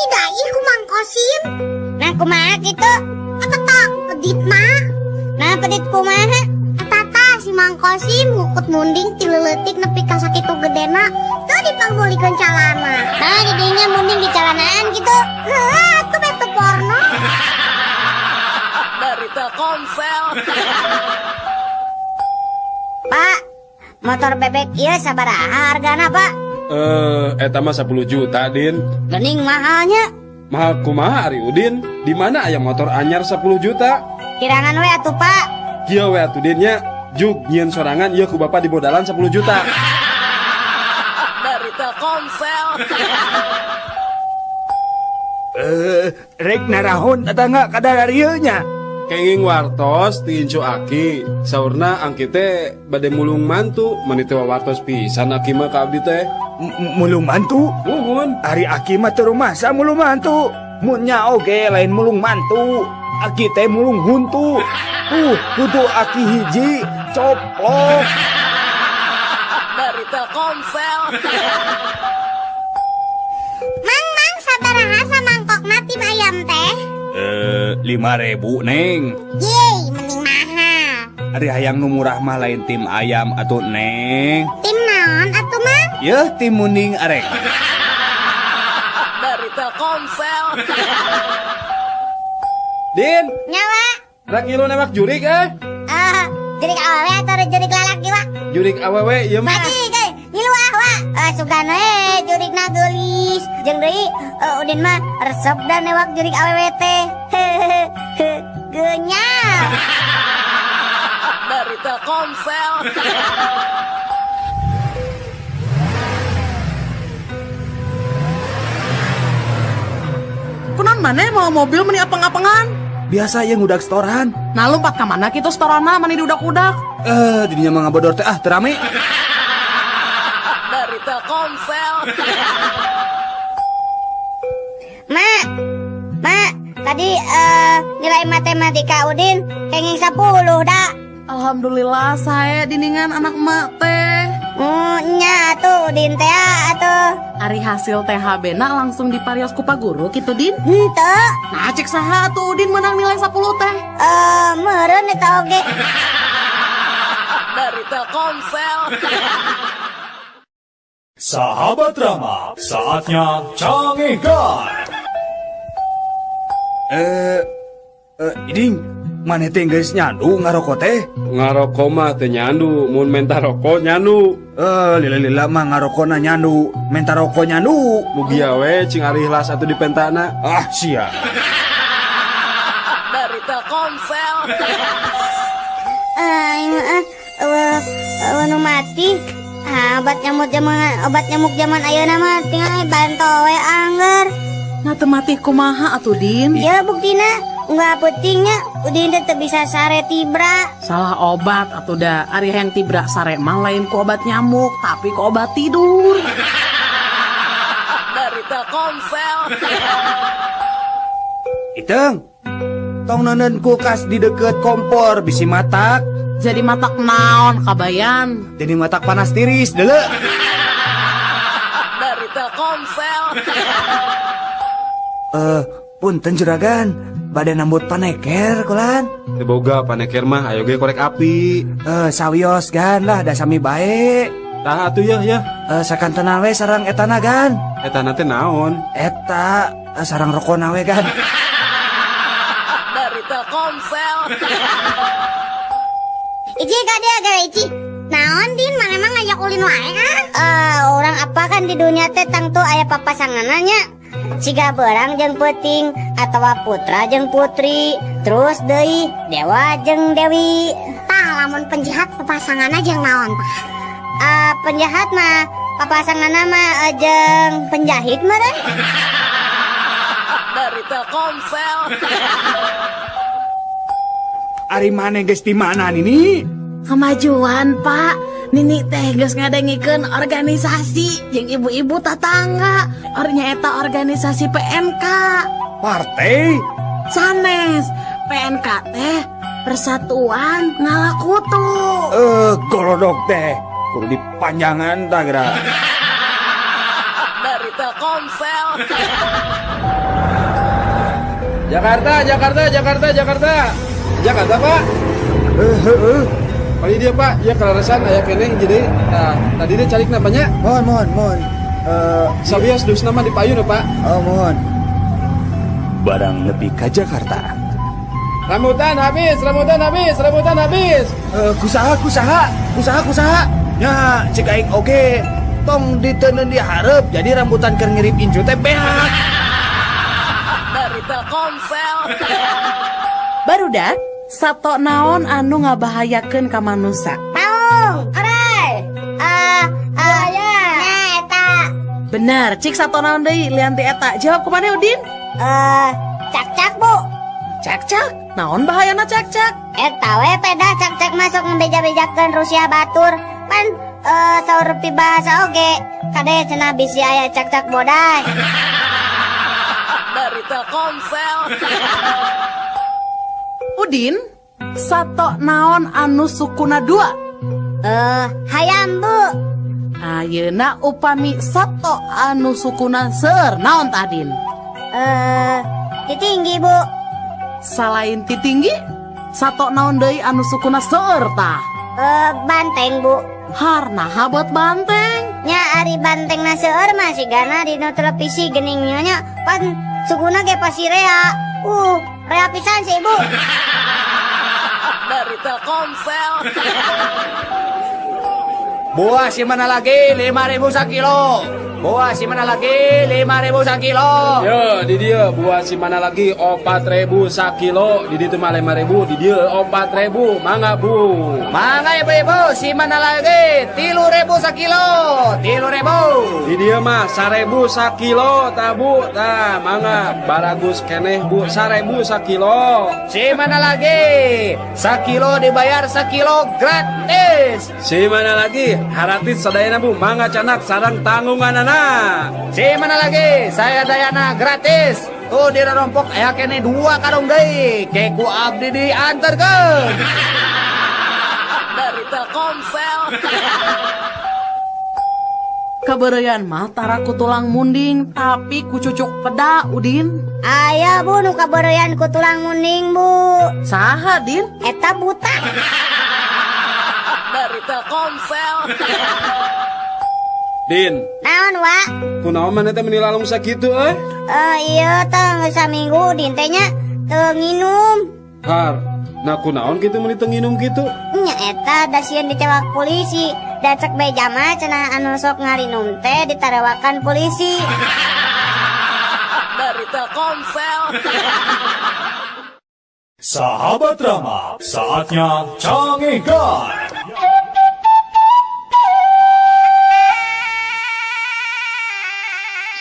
Dicirigai ku Mang Kosim. Nah kumaha kitu? Eta tah peditna. Nah pedit kumaha? Eta tah si Mang Kosim ngukut munding ti leutik nepi ka sakitu gedena teu dipangmeulikeun calana. Nah jadinya munding di calanaan gitu. Heuh atuh bete porno. Dari Telkomsel. Pak, motor bebek ieu sabaraha hargana, Pak? Eta mah 10 juta, Din. Gening mahalnya. Mahal kumaha ari Udin? Di mana aya motor anyar 10 juta? Kirangan we atuh, Pak. Kieu we atuh Din nya. Jug nyieun sorangan ieu ku bapak dibodalan 10 juta. Dari Telkomsel. Rek narahon tetangga kadar ieu nya. Kenging wartos ti incu aki. Saurna angki teh bade mulung mantu, mani teh wartos pisan aki mah ka abdi teh. Mulung mantu? Muhun. Ari aki mah teu rumasa mulung mantu. Mun nya oge lain mulung mantu. Aki teh mulung huntu. Huntu aki hiji coplok. Dari Telkomsel. Mang, mang, sabaraha samangkokna tim ayam teh? 5.000, Neng. Yeay, mending mahal. Ari hayang nu murah mah lain tim ayam atuh, Neng. Tim naon atuh, Mang? Yeuh, tim munding arek. Dari Telkomsel. Din. Nyawa. Rek ngilu nembak jurik eh? Jurik awewe atau jurik lalaki, Wak? Jurik awewe ieu mah. Baji, euy, ngilu ah, Wak. Sugan we jurikna geulis. Jeung deui Udin mah resep da newak jurik awewe teh. Genyal. Dari Telkomsel. Kunaon maneh mau mobil meni apeng-apengan? Biasa ya ngudak setoran. Nah lompat ka mana kitu setorana mani diudak-udak? Jadinya mah ngabodor teh ah teu rame. Dari Telkomsel. Mak, mak, tadi nilai matematika Udin kenging 10 dah. Alhamdulillah saya diningan anak emak teh. Nya atuh Udin teh atuh. Ari hasil THB na langsung diparios ku Pak Guru kitu Din? Henteu. Nah cek saha atuh Udin menang nilai 10 teh? Meureun eta oge. Dari Telkomsel. Sahabat Rama, saatnya canggihkan. Iding, maneh teh geus nyandu ngaroko teh? Ngaroko mah teu nyandu, mun menta rokok nyandu. Lila-lila mah ngarokona nyandu, menta rokok nyandu. Mugia we cing ari ikhlas atuh dipentana. Ah, sia. Dari Telkomsel. Nu mati. Ah, obat nyamuk zaman ayeuna mah tinggal banto we angger. Nah teu mati kumaha atuh Din? Ya buktina nggak pentingnya Udin teh teu bisa sare tibra. Salah obat atuh da. Ari hayang tibra sare mah lain ku obat nyamuk tapi ku obat tidur. Dari Telkomsel. Iteng, tong neuneun kulkas di deket kompor bisi matak. Jadi matak naon kabayan? Jadi matak panas tiris deuleu. Dari Telkomsel. Punten juragan, bade nambut paneker kulan. Teu boga paneker mah ayo ge korek api. Sawios gan lah da sami bae. Tah atuh yeuh yeuh. Sakantena we sareng etana gan. Etana teh naon? Eta sareng rokona we gan. Dari Telkomsel. Ici ka dia gara Ici. Naon Din, mana emang ngajak ulin wae ah? Orang apa kan di dunia teh tangtu aya papasanganna. Siga berang jeung peuting atawa putra jeung putri, terus deui dewa jeung dewi. Tah lamun penjahat papasanganna jeung naon tah? Penjahat mah papasanganna mah jeung penjahit meureun. Dari Telkomsel. Ari maneh geus di mana nini? Kemajuan, Pak. Nini teh geus ngadengikeun organisasi jeung ibu-ibu tatangga. Ornya eta organisasi PNK. Partai? Sanes. PNK teh Persatuan Ngalakutu. Golodok teh. Kudu dipanjangan tah geura. Dari Telkomsel. Jakarta, Jakarta, Jakarta, Jakarta. Jakarta, Pak. Heeh. Kali dia, Pak, ya kaleresan aya keneh jadi. Nah, tadi dia calik namanya. Mohon, mohon, mohon. Sabios dus nama di payun, Pak. Oh, mohon. Barang nepi ka Jakarta. Rambutan habis, rambutan habis, rambutan habis. Kusaha, kusaha, kusaha, kusaha. Nya, cek aing oge. Tong diteundeun di hareup, jadi rambutan keur ngirip incu teh beak. Dari Telkomsel. Barudak, sato naon anu ngabahayakeun ka manusa? Maung, orai. Nya eta. Bener, cik sato naon deui lian ti eta? Jawab kumaha Udin? Cakcak, Bu. Cakcak? Naon bahayana cakcak? Eta we peda cakcak masuk ngebeja-bejakeun Rusia batur. Pan saur pibahasa oge. Kade cenah bisi aya cakcak bodas. Dari Telkomsel. Udin, sato naon anu sukuna dua? Hayam, Bu. Ayeuna upami sato anu sukuna seueur naon tah, Din? Titinggi, Bu. Salain titinggi, sato naon deui anu sukuna seueur tah? Banteng, Bu. Harnaha buat banteng? Nya ari banteng na seueur mah sigana di nu televisi geuning nya pan sukuna ge pasti rea. Rea pisan sih, Bu. Dari Telkomsel. Buah si mana lagi 5.000 sakilo. Buah si mana lagi 5.000 sakilo. Yo, di dia buah si mana lagi 4.000 sakilo. Di ditu mah 5.000, di dia 4.000. Mangga, Bu. Mangga ibu-ibu, si mana lagi 3.000 sakilo. 3.000. Di dia mah 1.000 sakilo tah, Bu. Tah, mangga baragus keneh, Bu. 1.000 sakilo. Si mana lagi? Sakilo dibayar sakilo gratis. Si mana lagi? Haratis sadayana, Bu. Mangga canak sarang tanggunganana. Si mana lagi? Saya dayana gratis. Tuh di rompok aya kene 2 karung deui. Ke ku abdi diantarkeun. Dari Telkomsel. Kabeureuyan mah tara ku tulang munding tapi ku cucuk peda, Udin. Aya, Bu, nu kabeureuyan ku tulang munding, Bu. Saha, Din? Eta buta. Dari Telkomsel. Din. Naon, Wa? Kunaon maneh teh meuni lalung sakitu euy? Iya teh geus saminggu Din teh nya teu nginum. Har, nah kunaon kitu meuni teu nginum kitu? Nya eta da sieun ditewak polisi. Da cek beja mah cenah anu sok ngarinum teh ditarewakan polisi. Dari Telkomsel. Sahabat Rama, saatnya Cangehgar.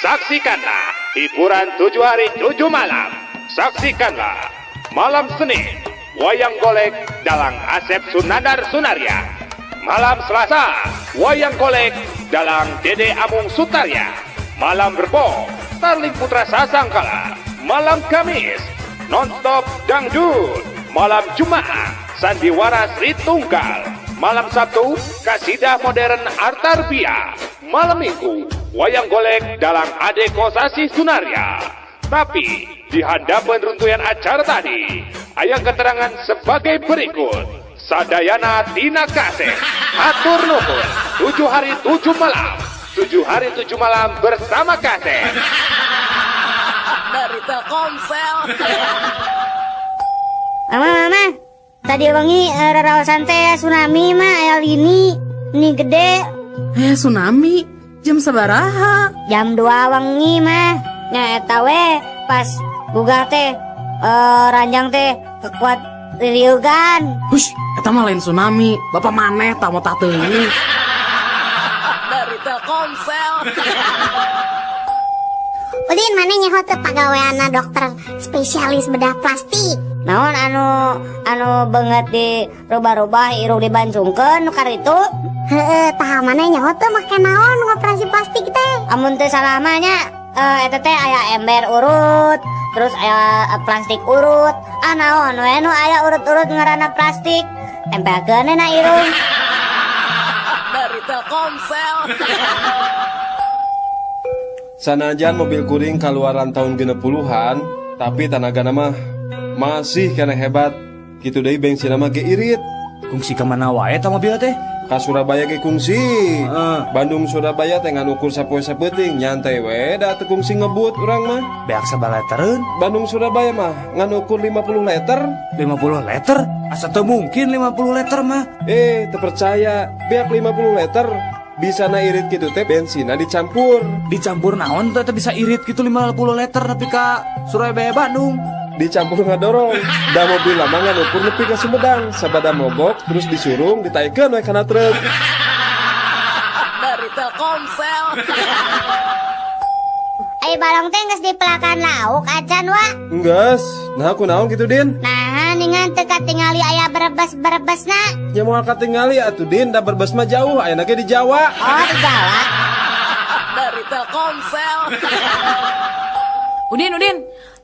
Saksikanlah hiburan 7 hari 7 malam. Saksikanlah malam Senin, Wayang Golek Dalang Asep Sunandar Sunarya. Malam Selasa, Wayang Golek Dalang Dede Amung Sutarya. Malam Rebo, Starling Putra Sasangkala. Malam Kamis, Nonstop Dangdut. Malam Jumat, Sandiwara Sri Tunggal. Malam Sabtu, Kasidah Modern Artarbia. Malam Minggu, Wayang Golek Dalang Ade Kosasi Sunarya. Tapi di hadapan runtuyan acara tadi, ayang keterangan sebagai berikut. Sadayana Tina Kaseh, hatur nuhun, 7 hari 7 malam, 7 hari 7 malam bersama Kaseh. Dari Telkomsel. Mama, mama, tadi wengi raraosan teh tsunami mah aya lini, ini gede. Tsunami? Jam sabaraha? Jam 2 wengi mah. Nya eta we pas gugah teh ranjang teh kekuat liliugan. Hush, eta mah lain tsunami. Bapak maneh tah motah teuing. Dari Telkomsel. Udin maneh nyaho teu pagaweanna dokter spesialis bedah plastik. Naon anu beungeut di rubah-rubah irung dibancungkeun nu karitu? Heeh, tah maneh nyaho teu make naon ngoperasi plastik teh? Amun teu salah mah nya eta teh aya ember urut, terus aya plastik urut. Ah naon we nu aya urut-urut ngaranna plastik. Tempelkeun na irung. Dari Telkomsel. Sanajan mobil kuring kaluaran tahun 60-an, Tapi tanagana mah masih keneh hebat. Kitu deui bensin mah ge irit. Kungsi ka mana wae eta mobil teh? Ka Surabaya ge kungsi. Bandung Surabaya teh ngan ukur sapoe sapeuting, nyantai we da teu kungsi ngebut urang mah. Beak sabaraha litereun? Bandung Surabaya mah ngan ukur 50 liter. 50 liter? Asa teu mungkin 50 liter mah. Teu percaya, beak 50 liter bisa na irit gitu teh bensinna dicampur. Dicampur naon teh bisa irit gitu 50 liter nepi ka Surabaya Bandung? Dicampur ngadorong. Da mobil lama ngan ukur nepi ka Sumedang, sabada mogok terus disurung ditaikeun we kana truk. Dari Telkomsel. Ai balong teh geus dipelakan lauk acan wa? Enggeus. Nah kunaon kitu Din? Nah ningan teu katingali aya berebes-berebesna. Nya moal katingali atuh Din, da Brebes mah jauh, ayeuna ge di Jawa. Oh, di Jawa. Dari Telkomsel. Udin,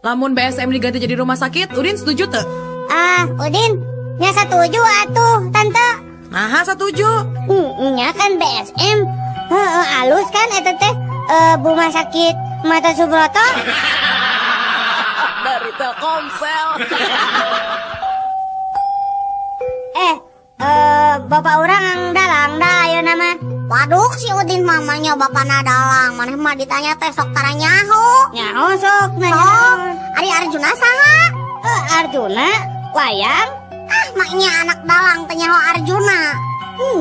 lamun BSM diganti jadi rumah sakit, Udin setuju teu? Ah, Udin, nya setuju atuh, Tante. Naha setuju? Nya kan BSM. Heeh, alus kan eta teh rumah sakit Mata Subroto. Dari Telkomsel. Bapak urang dalang dah ayeuna mah. Waduh, si Udin mamanya bapana dalang. Maneh mah ditanya teh sok tara nyaho. Nyaho sok nanya. Sok. Ari Arjuna saha? Arjuna wayang. Ah, maknya anak dalang teh nyaho Arjuna.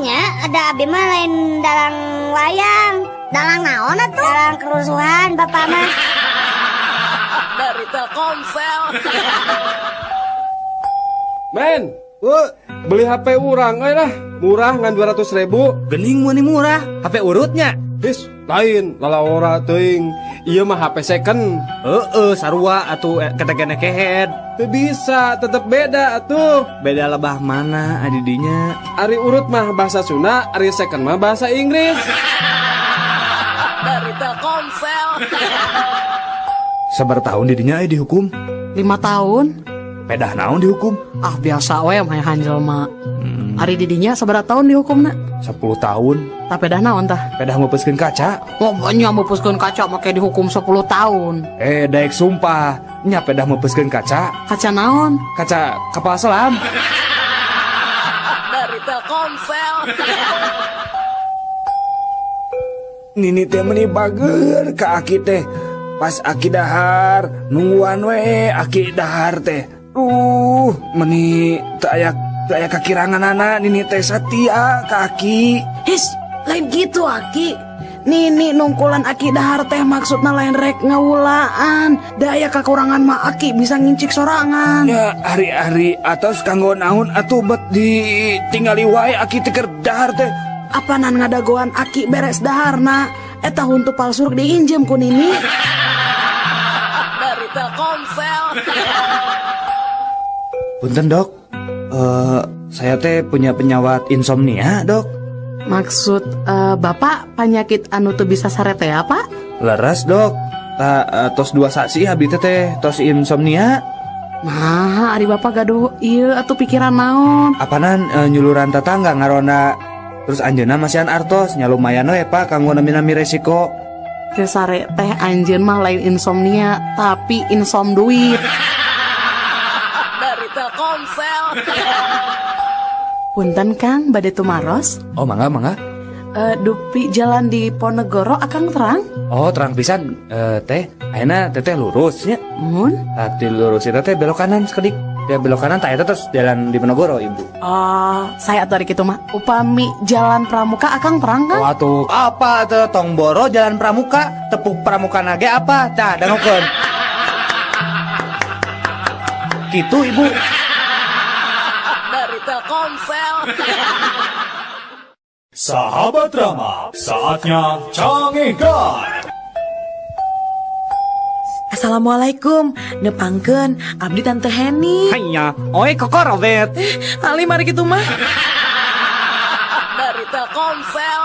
Nya, ada abi mah lain dalang wayang. Dalang naon atuh? Dalang kerusuhan bapak mah. Dari Telkomsel. Men, beli HP urang euy lah. Murah ngan 200.000. Gening meuni murah, HP urutnya. His, lain lalaora teuing. Ieu mah HP second. Heeh, sarua atuh ketegene kehead. Teu bisa, tetep beda atuh. Beda lebah mana adidinya? Ari urut mah bahasa Sunda, ari second mah bahasa Inggris. Dari Telkomsel. Sabar tahun didinya dihukum? 5 tahun. Pedah naon dihukum? Ah biasa we mah hanjelma. Ari didinya sabaraha tahun dihukumna? 10 tahun. Tah pedah naon tah? Pedah meupeuskeun kaca. Oh, nya meupeuskeun kaca make dihukum 10 tahun. Daek sumpah, nya pedah meupeuskeun kaca. Kaca naon? Kaca kapal selam. Dari Telkomsel. Nini teh meuni bager ka aki teh. Pas aki dahar, nungguan we aki dahar teh. Meni teu aya kakiranganana nini teh satia ka aki. His, lain gitu aki. Nini nungkulan aki dahar teh maksudna lain rek ngawulaan. Da aya kakurangan mah aki bisa ngincik sorangan. Ya ari-ari atos kanggo naon atuh bet ditinggali wae aki teh keur dahar teh. Apanan ngadagoan aki beres daharna? Eta huntu palsu diinjem ku nini. Dari Telkomsel. Punten dok, saya teh punya penyawat insomnia dok. Maksud bapak penyakit anu tuh bisa sare teh apa? Leres dok, tos 2 saksi abdi teh tos insomnia. Nah, ari bapak gaduh ieu atuh pikiran naon? Apanan nyuluran tetangga ngarona. Terus anjeunna masihan artos nya lumayan we pak kanggo nami-nami resiko. Teu sare teh anjeun mah lain insomnia tapi insom duit. Dari Telkomsel. Punten Kang, bade tumaros. Oh, mangga mangga. Dupi jalan di Ponegoro akang terang? Oh, terang pisan. Teh, ayeuna teteh lurus nya. Mun? Tadi lurus eta teh belok kanan sekedik. Ya belok kanan tak eta terus jalan di Ponegoro ibu. Oh, saya atuh kitu mah. Upami jalan Pramuka akang terang kan? Oh, atuh apa teh tong boro jalan Pramuka, tepuk Pramuka nage apa? Tah dangokeun. Gitu ibu. Dari Telkomsel. Sahabat Rama, saatnya Cangehgar. Assalamualaikum, nepangkeun abdi Tante Heni. Hanya, oi kokorobet. Ali mari kitu mah. Dari Telkomsel.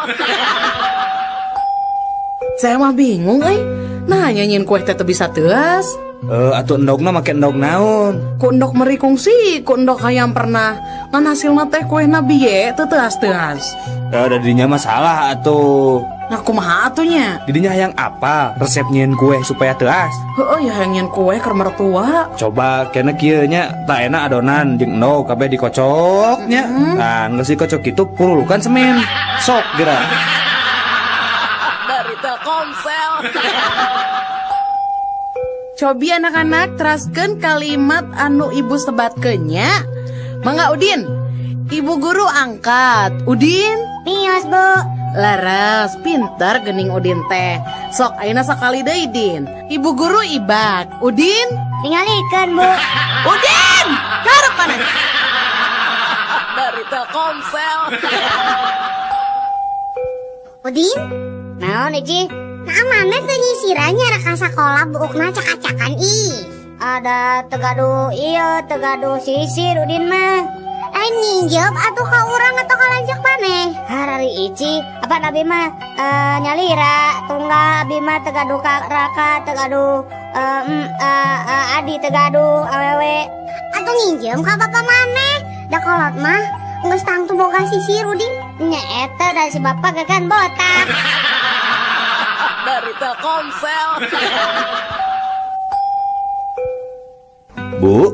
Saya mah bingung euy. Nah, nyanyiin kue teh teu bisa teuas. Atuh endogna make endog naon? Ku endog meri kungsi, ku endog hayam pernah. Ngan hasilna teh kuehna bieu teu teuas-teuas. Da dirinya masalah atuh. Nah, kumaha atuh nya? Didinya hayang apa resep nyieun kue supaya teuas? Heeh, ya hayang nyieun kue keur mertua. Coba kena kieu nya, tah enak adonan jeung endog kabeh dikocok nya. Nah, geus dikocok kitu purulukan semen. Sok geura. Dari Telkomsel. Cobi anak-anak teraskeun kalimat anu ibu sebatkeun nya. Mangga Udin. Ibu guru angkat. Udin? Mios, Bu. Leres, pinter gening Udin teh. Sok ayeuna sakali deui Din. Ibu guru ibak. Udin? Ningalikeun, Bu. Udin! Karep maneh. Dari Telkomsel. Udin? Naon, Ici? Nah, maneh teu nyisirannya rek ka sakola buukna cak-cakan ih. Ada tegadu iya, tegadu sisir Udin mah. Lain nginjep atuh ka urang atau ka lanceuk maneh. Harari Ici, apa abi mah nyalira tunggal abi mah tegadu ka raka, tegadu adi tegadu awewe. Atuh nginjem ka bapak maneh. Da kolot mah geus tangtu boga sisir Udin. Nya eta da si bapak gagan botak. Dari Telkomsel. Bu,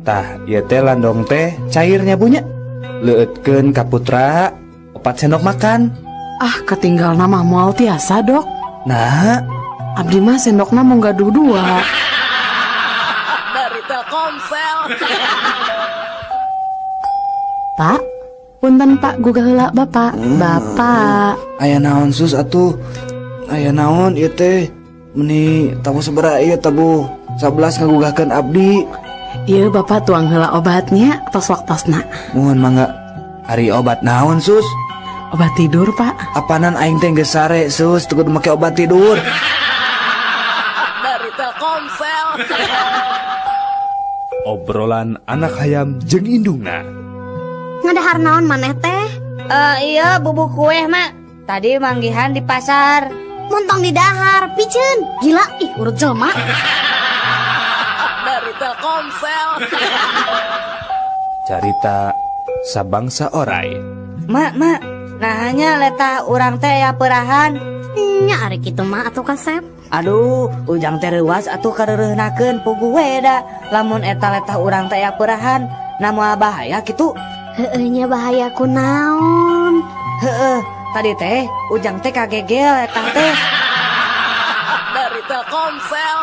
tah ieu teh landong teh cairnya bunya. Leueutkeun ka putra 4 sendok makan. Ah, ketinggal nama moal tiasa, Dok. Nah, abdi mah sendokna mung gaduh 2. Dari Telkomsel. Pak, punten Pak, gugah heula Bapak. Bapak. Aya naon sus atuh? Aya naon ieu teh? Meni tabuh sabaraha ieu tabuh 11 ngagugahkeun abdi. Ieu Bapak tuang heula obatnya tos waktosna. Muhun mangga. Ari obat naon sus? Obat tidur, Pak. Apanan aing teh geus sare sus, teu kudu make obat tidur. Dari Telkomsel. Obrolan anak hayam jeung indungna. Ngadahar naon maneh teh? Iya bubuk kue, Mak. Tadi manggihan di pasar. Montong di dahar, piceun. Gila, ih urut jelema. Dari Telkomsel. Carita sabangsa orai. Mak, mak, nahanya letah urang teh ya perahan. Nya ari kitu mah atuh kasep. Aduh, ujang teh reuas atuh kareureunahkeun puguh we da. Lamun eta letah urang teh ya perahan, na moal bahaya kitu. Heueuh nya bahaya kunaon. Heueuh, tadi teh ujang teh kagegel letah teh. Dari Telkomsel.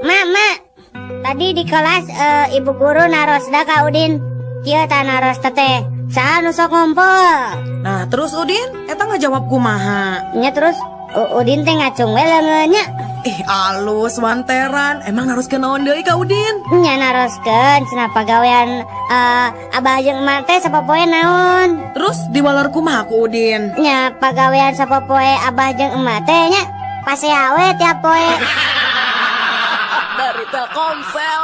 Mak, mak, tadi di kelas ibu guru narosda ka Udin. Kieu tah naros teh. Saha nu sok ngumpul? Nah, terus Udin eta ngajawab kumaha? Nya terus Udin teh ngacung we leungeun nya. Ih, alus wanteran. Emang naroskeun naon deui ka Udin? Nya naroskeun cenah pagawean abah jeung emak teh sapopoe naon. Terus diwaler kumaha ku Udin? Nya pagawean sapopoe abah jeung emak teh nya pasea we tiap poe. Dari Telkomsel.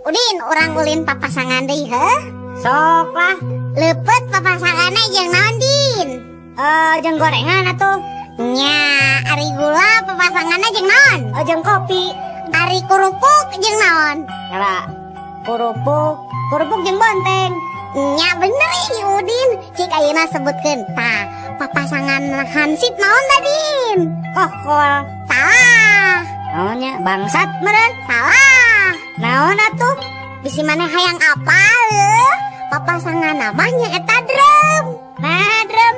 Udin, urang ulin papasangan deui heuh? Sok lah. Leupeut papasanganna jeung naon, Din? Jeung gorengan atuh. Nya, ari gula papasanganna jeung naon? Jeung kopi. Ari kerupuk jeung naon? Nyala. Kerupuk jeung bonteng. Nya bener ih Udin. Cik ayeuna sebutkeun. Tah, papasangan hansip naon tadi? Kokol. Salah. Naonnya bangsat meureun? Salah. Naon atuh? Bisi maneh hayang apa leuh? Papasangan namanya eta drum. Nah, drum.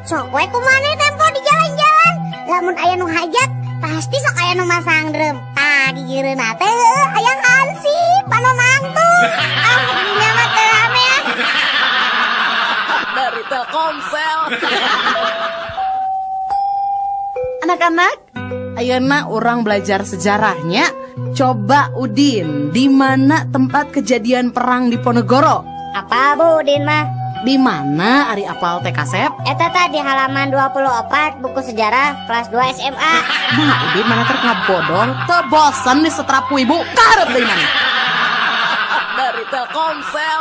Sok we kumaneh tempo di jalan-jalan. Lamun aya nu hajat, pasti sok aya nu masang drum. Tah, gigireunna teh hayang hansip anu nangtung. Ah, dunia mah teu rame ah. Dari Telkomsel. Anak-anak, ayeuna urang belajar sejarahnya. Coba Udin, di mana tempat kejadian perang Diponegoro? Apa Bu Udin mah? Di mana ari apal teh kasep? Eta tah di halaman 24 buku sejarah kelas 2 SMA. Nah, Udin mana ter ngabodor, teu bosen di setrap ku ibu, karep deui mana? Dari Telkomsel.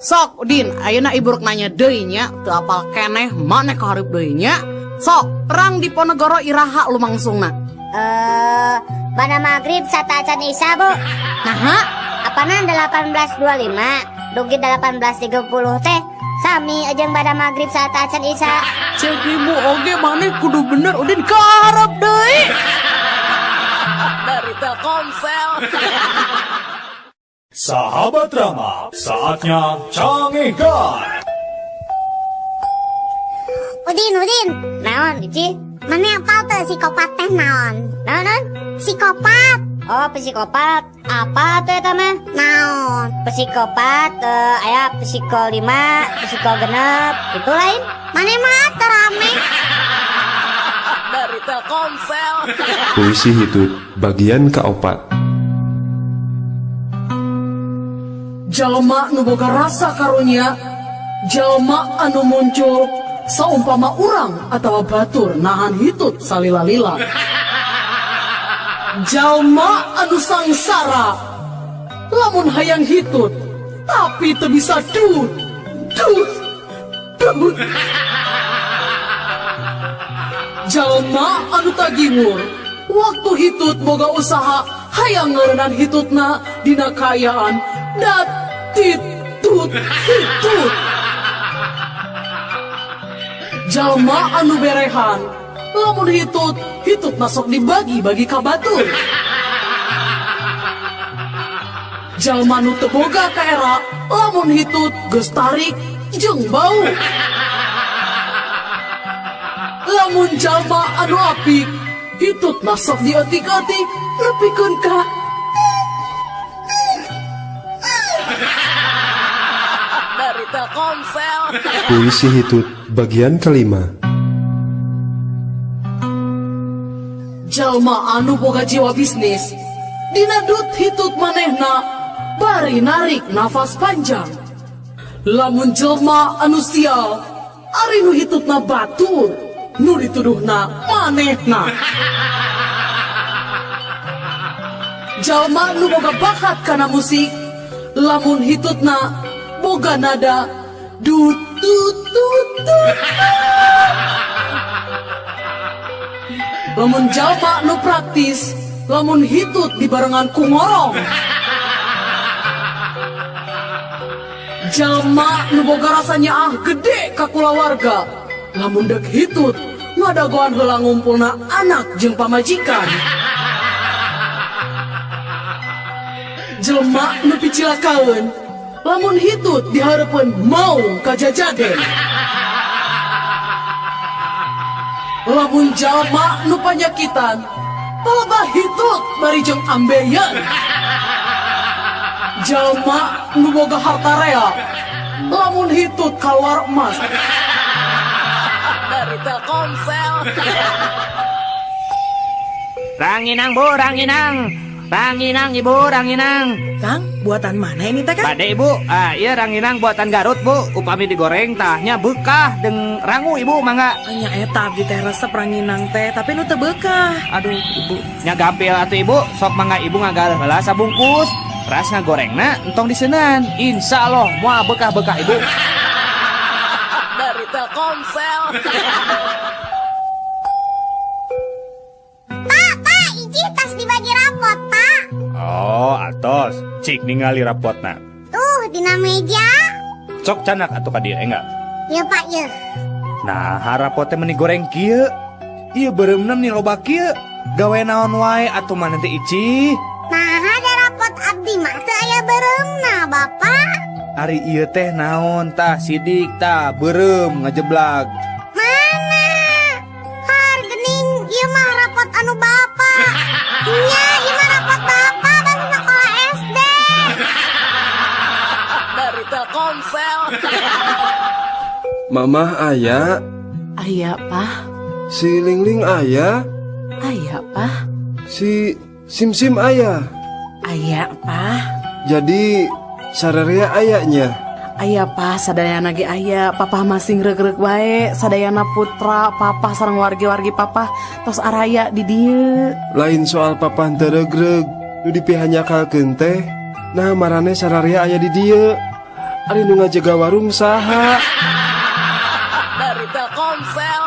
Sok Udin, ayeuna ibu rek nanya deui nya, teu apal keneh maneh kahareup deui nya. Sok, perang Diponegoro iraha lumangsungna? Pada maghrib satacan isya, Bu. Naha? Apanan 1825? Dugi 18.30 teh sami jeung bada magrib saat acan Isya. Cek ibu oge maneh kudu bener Udin kaharep deui. Dari Telkomsel. Sahabat Rama, saatnya cangekan. Udin, Udin. Naon, Ici? Mana apal teu psikopat teh naon? Naon, naon? Psikopat. Oh, psikopat. Apa tuh eta mah? Naon? Psikopat, aya psiko 5, psiko 6, itu lain. Mana mah teu rame. Dari Telkomsel. Puisi hitut bagian keopat. Jalma nu boga rasa karunya, jalma anu muncul saumpama urang atawa batur nahan hitut salila-lila. Jalma anu sangsara lamun hayang hitut tapi teu bisa dut dut dut. Jalma anu tagingur waktu hitut boga usaha hayang ngeureunaan hitutna dina kaayaan dat titut hitut. Jalma anu berehan lamun hitut hitut masuk dibagi-bagi ka batur. Jalma nu teu boga kaera lamun hitut geus tarik jeung bau. Lamun jalma anu apik hitut masuk dietik-etik nepikeun ka. Dari Telkomsel. Puisi hitut bagian kelima. Jalma anu boga jiwa bisnis dina dut hitut manehna bari narik nafas panjang. Lamun jelma anu sial ari nu hitutna batur nu dituduhna manehna. Jalma nu boga bakat kana musik lamun hitutna boga nada dut dut dut dut. Lamun jalma nu praktis lamun hitut dibarengan ku ngorong. Jalma nu boga rasanya ah gede ka kulawarga lamun dek hitut ngadagoan heula ngumpulna anak jeung pamajikan. Jelma nu picilakaeun lamun hitut dihareupeun maung kajajaden. Lamun jalma nu panyakitan palebah hitut bari jeung ambeien. Jalma nu boga harta rea lamun hitut kaluar emas. Dari Telkomsel. Ranginang bu, ranginang. Ranginang ibu, ranginang. Kang, buatan mana ini teh, Kang? Bade ibu, iya ranginang buatan Garut bu. Upami digoreng tahnya bekah deng rangu ibu mangga. Nya eta abdi teh resep ranginang teh, tapi nu teu bekah. Aduh ibu, nya gampil atuh ibu, sok mangga ibu ngagaleuh heula sabungkus. Ras ngagorengna entong diseunan. Insya Allah moal bekah-bekah ibu. Dari Telkomsel. Pak, Pak, iji tas dibagi rapot, Pak. Oh, atos. Cik ningali rapotna. Tuh, dina meja. Cok canak atuh ka dieu enggak? Ya, Pak, ya. Nah, rapotnya meni goreng kieu. Ieu beureumna meni loba kieu. Gawe naon wae atuh maneh teh Ici? Nah, ada rapot abdi mah teu aya beureumna, Bapak. Ari ieu teh naon tah sidik tah beureum ngajeblag. Mana? Har geuning ieu mah rapot anu Bapak. Nya, ieu mah rapot Bapak basa sekolah SD. Dari Telkomsel. Mamah aya. Aya, Pak. Si Lingling aya. Aya, Pak. Si Simsim aya. Aya, Pak. Jadi sararea ayanya. Aya, Pak, sadayana ge aya. Papa masih ngreureuk wae, sadayana putra, papa sareng wargi-wargi papa tos araya di dieu. Lain soal papa teu regreg, nu dipihanyakalkeun teh. Nah, marane sararea aya di dieu. Ari nu ngajaga warung saha? Dari Telkomsel.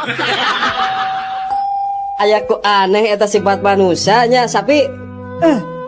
Aya ku aneh eta sifat manusianya sapi.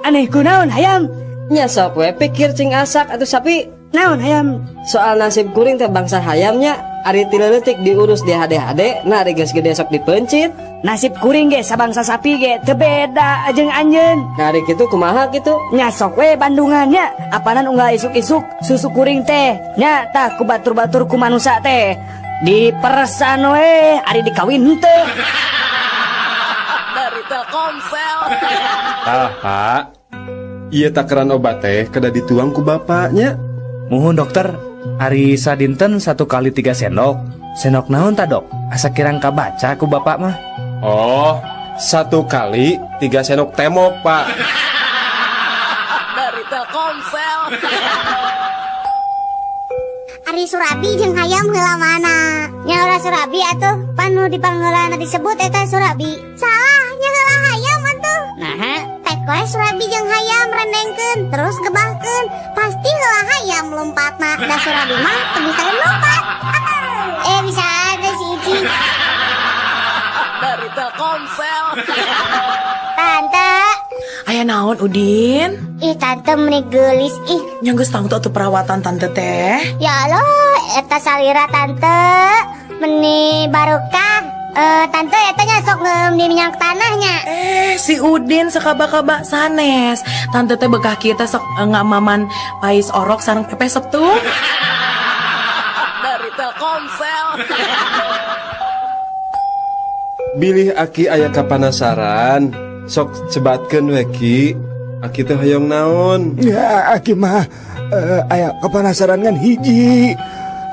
Aneh kunaon hayam? Nya sok we pikir cing asak atuh sapi. Naon hayam? Soal nasib kuring teh bangsa hayamnya. Ari ti leutik diurus di HD-HD, nah ari geus gede sok dipencit. Nasib kuring ge sabangsa sapi ge teu beda jeung anjeun. Nah ari kitu kumaha kitu? Nya sok we bandungannya, apanan unggal isuk-isuk susu kuring teh. Nya tah ku batur-batur ku manusa teh. Diperesan we ari dikawin henteu. Dari Telkomsel. Tah, Pak. Ieu takaran obat teh kada dituang ku bapaknya. Muhun dokter, ari sadinten 1 kali 3 sendok. Sendok naon ta dok? Asa kirang kabaca ku bapak mah. Oh, 1 kali 3 sendok temok, Pak. Dari Telkomsel. Ari Surabi jeung hayam heula mana? Nya ora Surabi atuh, panu dipangheulana disebut eta Surabi. Salah, nya heula hayam atuh. Naha? Pek we Surabi jeung hayam rendengkeun terus gebahkeun, pasti heula hayam lompatna. Da Surabi mah teu bisa lompat. Bisa ada si Ici. Dari Telkomsel. Tante. Aya naon Udin? Ih tante meni geulis ih. Nya geus tangtu atuh perawatan tante teh. Ya Allah, eta salira tante meni barokah. Tante eta nya sok ngeum di minyak tanahnya. Si Udin sekaba-kaba sanes. Tante teh bekah kieu teh sok ngamaman pais orok sareng pepes tuh. Dari Telkomsel. Bilih aki aya kapanasaran, sok sebatkeun we ki. Aki teh hoyong naon? Ya aki mah aya kapanasaran ngan hiji.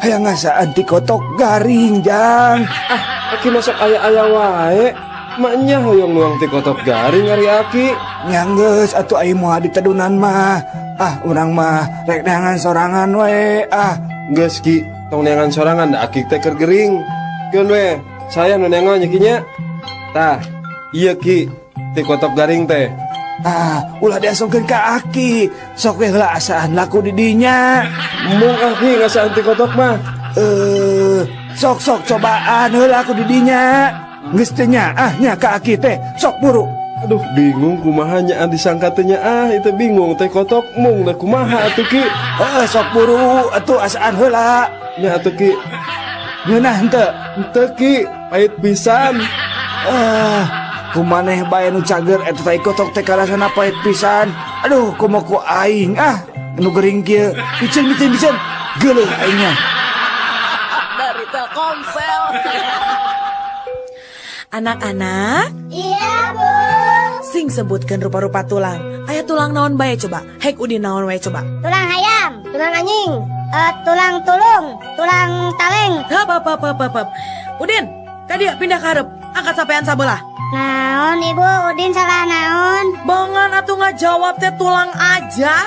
Hayang ngasaan ti kotok garing jang. Ah, aki masuk aya-aya wae. Maknya hoyong nuang ti kotok garing ari aki. Nya geus atuh ai moal ditedunan mah. Ah, urang mah rek neangan sorangan we. Ah, geus ki, tong neangan sorangan da aki teh keur gering. Keun we, saya nu neangan nya ki nya. Tah, ieu ki ti kotok garing teh. Ah, ulah diasongkeun ka aki. Sok we heula asaan laku di dinya. Mung aki ngasaan ti kotok mah. Sok-sok cobaan heula aku di dinya. Geus teu nyaah nya ka aki teh. Sok buru. Aduh, bingung kumaha nyaan disangka teh nyaah, itu bingung teh kotok mung da kumaha atuh ki. Heeh, sok buru atuh asaan heula. Nya atuh ki. Ngeunah henteu? Henteu ki, pahit pisan. Kumaneh bae nu cager eta tai kotok teh karasana pahit pisan. Aduh, komo ku aing ah nu gering kieu. Piceun piceun piceun. Geuleuh aingnya. Dari Telkomsel. Anak-anak. Iya, Bu. Sing sebutkan rupa-rupa tulang. Aya tulang naon bae coba? Hek Udin naon wae coba? Tulang hayam, tulang anjing, tulang tulung, tulang taleng. Hap hap hap hap hap. Udin, ka dieu pindah ka hareup. Angkat sampean sabelah. Naon ibu, Udin salah naon? Bongan atuh ngajawab teh tulang ajar.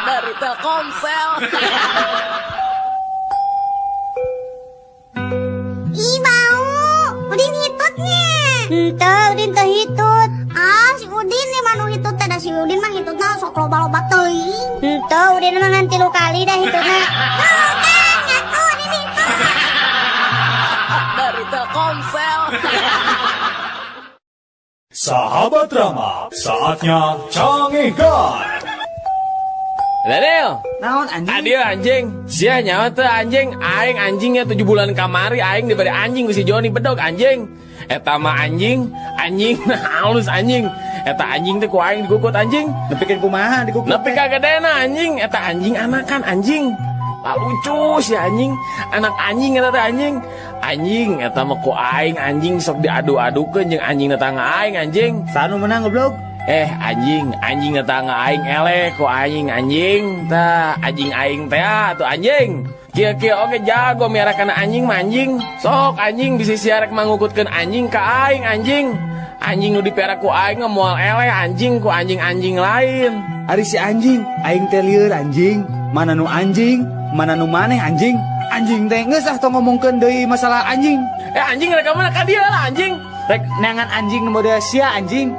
Dari Telkomsel. Ih bau, Udin hitutnya. Henteu, Udin teu hitut. Ah, si Udin nih mah nu hitut teh, da si Udin mah hitutna sok loba-loba teuing. Henteu, Udin mah ngan 3 kali dah hitutna. Tuh kan, ngaku Udin hitut. Dari Telkomsel. Sahabat Rama, saatnya canggihkan. Daniel, naon anjing? Adio anjing, sia nyawa teh anjing, aing anjingnya 7 bulan kamari aing diberi anjing ku si Joni bedog anjing. Eta mah anjing, anjing halus anjing. Eta anjing teh ku aing dikukut anjing. Nepikeun kumaha dikukut? Nepi ka gedena anjing, eta anjing anakan anjing. Lah lucu si anjing, anak anjing eta teh anjing. Anjing eta mah ku aing anjing sok diadu-adukeun jeung anjing tetangga aing anjing. Sanu menang goblok. Anjing, anjing tetangga aing eleh ku aing anjing. Tah, anjing aing teh atuh anjing. Kieu-kieu oge jago miara kana anjing mah anjing. Sok anjing bisi sia rek mangukutkeun anjing ka aing anjing. Anjing nu dipiara ku aing moal eleh anjing ku anjing-anjing lain. Ari si anjing, aing teh lieur anjing. Mana nu anjing, mana nu maneh anjing. Anjing teh geus ah tong ngomongkeun deui masalah anjing. Anjing rek ka mana ka dieu lah anjing. Rek neangan anjing nu model sia anjing.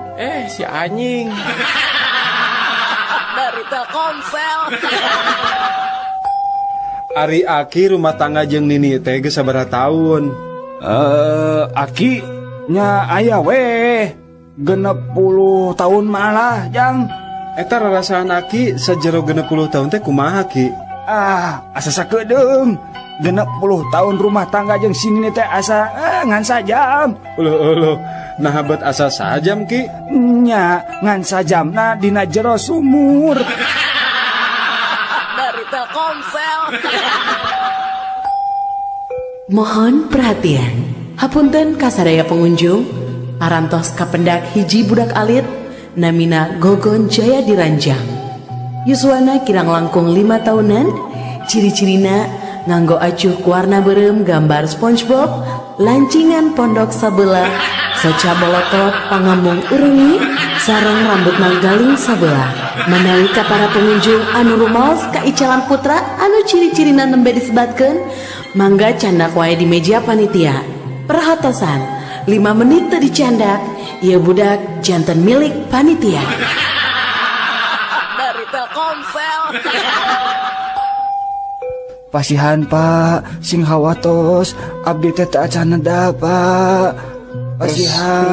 Si anjing. Dari Telkomsel. Ari aki rumah tangga jeung nini teh geus sabaraha taun? Aki nya aya weh 60 tahun malah jang. Eta rarasaan Aki sajero 60 tahun teh kumaha Ki? Ah, asa sakedeung. 60 tahun rumah tangga jeung si Nini teh asa ngan sajam. Uluh uluh. Nah bet asa sajam Ki? Nya, ngan sajamna dina jero sumur. Dari Telkomsel. Mohon perhatian. Hapunten kasadaya pengunjung, parantos kapendak hiji budak alit namina Gogon Jaya Diranjang. Yuswana kirang langkung 5 tahunan, ciri-cirina nganggo acuh warna beureum gambar SpongeBob, lancingan pondok sabelah, soca bolotot pangamung urengi, sareng rambut manggaling sabelah. Manawi ka para pengunjung anu rumaos ka Icalan Putra anu ciri-cirina nembe disebatkeun, mangga candak wae di meja panitia. Perhatosan, 5 menit teu dicandak, ieu budak janten milik panitia. Dari Telkomsel. Pasihan Pak, sing hawatos, abdi teh teu acan neda Pak. Pasihan.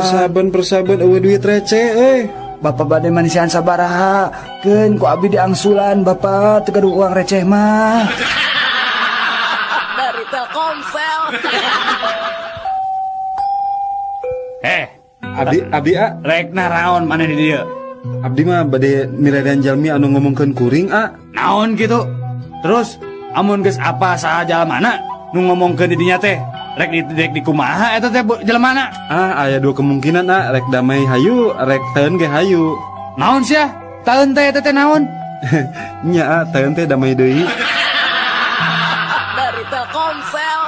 Persaban eueuh duit receh euy. Bapak bade manisian sabaraha, keun ku abdi diangsulan Bapak teu gaduh uang receh mah. Dari Telkomsel. Abdi a rek naraon maneh di dieu? Abdi mah bade miredan jalmi anu ngomongkeun kuring a. Naon kitu? Terus amun geus apa saha jalmana nu ngomongkeun di dinya teh? Rek di kumaha eta teh jelmana? Ah, aya dua kemungkinan a, rek damai hayu, rek taeun ge hayu. Naon sia? Taeun teh eta teh naon? Nya a, taeun teh damai deui. Dari Telkomsel.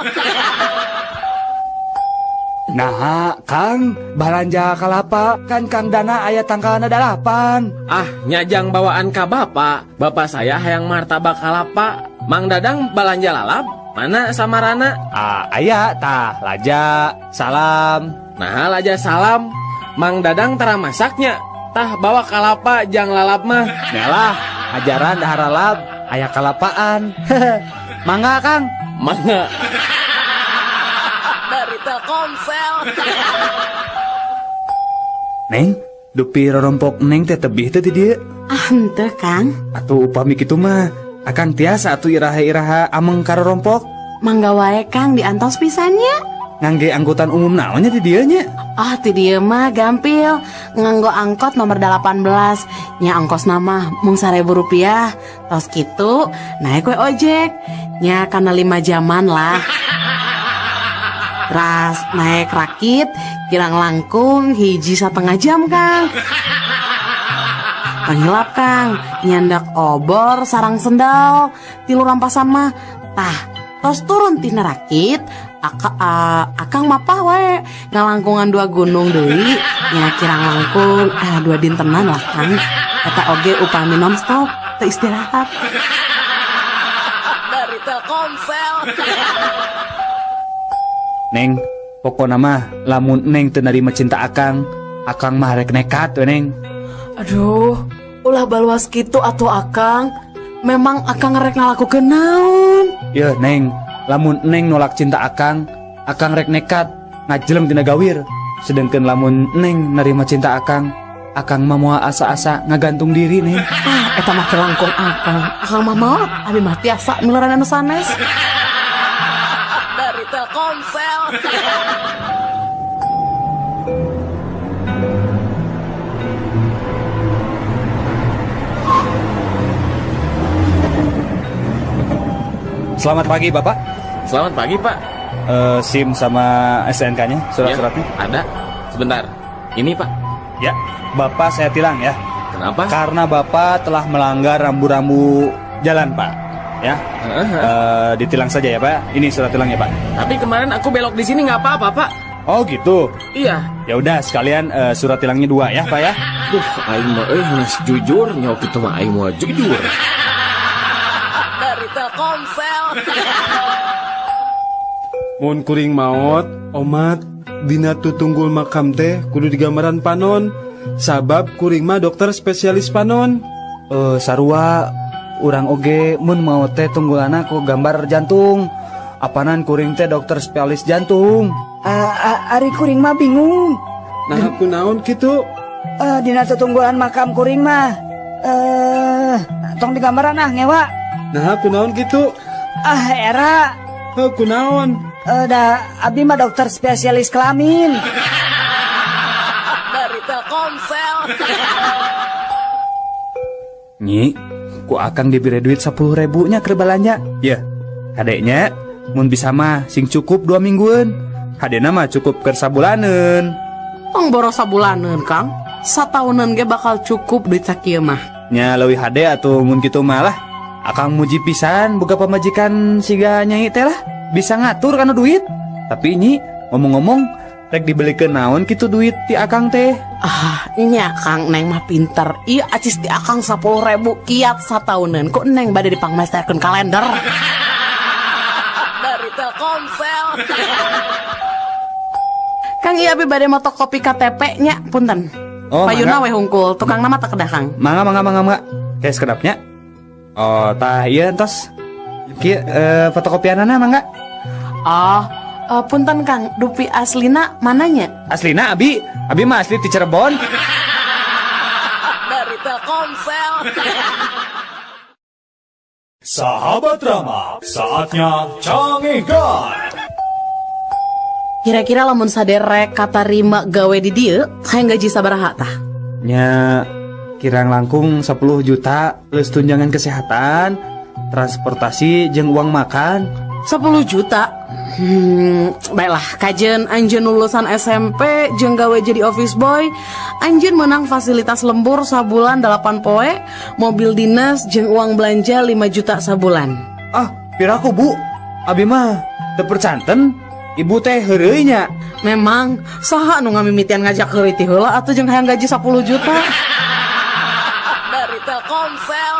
Nah, Kang, balanja kalapa kan Kang Dana aya tangkalna 8. Ah, nyajang bawaan ka bapak. Bapak saya hayang martabak kalapa. Mang Dadang balanja lalap. Mana samarana? Ah, aya tah laja salam. Nah, laja salam. Mang Dadang tara masaknya. Tah bawa kalapa jang lalap mah. Nyalah, ajaran dahar lalap, aya kalapaan. Mangga, Kang. Mangga. Dari Telkomsel. Neng, dupi rorompok neng teh tebih teh di dieu. Ah, henteu, Kang. Atuh upami kitu mah, akang tiasa atuh iraha-iraha ameng ka rorompok. Mangga wae, Kang, diantos pisannya. Ngangge angkutan umum naonnya di dieu nya? Ah, ti dieu mah gampil. Nganggo angkot nomor 18. Nya ongkosna mah mung 1.000 rupiah. Tos kitu, naik we ojek. Nya kana 5 jaman lah. Ras naik rakit kirang langkung 1,5 jam, Kang. Panghilap, Kang, nyandak obor sarang sendal tilu rampasan mah. Tah, tos turun tina rakit, akang mapah wae ngalangkungan 2 gunung deui, nya kirang langkung 2 dintenan lah, Kang. Eta oge upami nonstop teu istirahat. Dari Telkomsel. Neng, pokona mah lamun neng teu narima cinta akang, akang mah rek nekat we neng. Aduh, ulah baluas kitu atuh akang. Memang akang rek ngalakukeun naon? Yeuh neng, lamun neng nolak cinta akang, akang rek nekat ngajeleng tina gawir. Sedengkeun lamun neng narima cinta akang, akang mah moal asa-asa ngagantung diri neng. Ah, eta mah telangkung akang. Akang mah maot, abi mah tiasa miluran anu sanes. Dari Telkomsel. Selamat pagi, Bapak. Selamat pagi, Pak. SIM sama STNK-nya, surat-suratnya? Ya, ada. Sebentar. Ini, Pak. Ya, Bapak saya tilang ya. Kenapa? Karena Bapak telah melanggar rambu-rambu jalan, Pak. Ya. Ditilang saja ya, Pak. Ini surat tilangnya, Pak. Tapi kemarin aku belok di sini nggak apa-apa, Pak. Oh, gitu. Iya. Ya udah, sekalian surat tilangnya 2 ya, Pak ya. Duh, aing mah harus jujur, nyawa kitu mah aing mah jujur. Dari Telkomsel. Mun kuring maot, omat dina tutunggul makam teh kudu digambaran panon. Sabab kuring mah dokter spesialis panon. Sarua urang oge mun maot teh tunggulana ku gambar jantung. Apanan kuring teh dokter spesialis jantung. Ari kuring mah bingung. Nah, kunaon kitu? Dina tutunggulan makam kuring mah Tong digambaran ah ngewa. Nah, kunaon gitu? Ah, era. Heuh, kunaon? Da abi mah dokter spesialis kelamin. Dari Telkomsel. Nyi, ku akang diberi duit 10.000 nya keur balanja. Yeuh, kadeknya mun bisa mah sing cukup 2 mingguan. Hadena mah cukup keur sabulaneun. Tong boros sabulaneun, Kang. Sataunan ge bakal cukup duit sakieu mah. Nya leuwih hade atuh mun kitu mah lah. Akang muji pisan boga pamajikan siga nyai teh lah. Bisa ngatur kana duit. Tapi nyi, ngomong-ngomong rek dibelikeun naon kitu duit ti akang teh? Ah, nya Kang, neng mah pinter. Ieu acis ti akang 10.000 kiat satauneun. Kok neng bade dipangmesterkeun kalender? Dari Telkomsel. Kang ieu abi bade motokopi KTP nya, punten. Oh, payuna we hungkul, tukang nama tak kedah Kang. Mangga mangga mangga mangga. Kayak sekedapnya. Oh, tah ieu entos. Kieu fotokopianana mangga. Oh, punten Kang, dupi aslina mananya? Aslina abi, abi mah asli ti Cirebon. Dari Telkomsel. Sahabat Rama, saatnya Cangehgar. Kira-kira lamun saderek katarima gawe di dieu, hayang gaji sabaraha tah? Nya kirang langkung 10 juta plus tunjangan kesehatan, transportasi jeung uang makan. 10 juta? Baiklah, kajen anjeun lulusan SMP jeung gawe jadi office boy, anjeun menang fasilitas lembur sabulan 8 poe, mobil dinas jeung uang belanja 5 juta sabulan. Ah, piraku Bu? Abi mah teu percanten. Ibu teh heureuy nya. Memang saha nu ngamimitian ngajak heureuy ti heula atuh jeung hayang gaji 10 juta. Dari Telkomsel.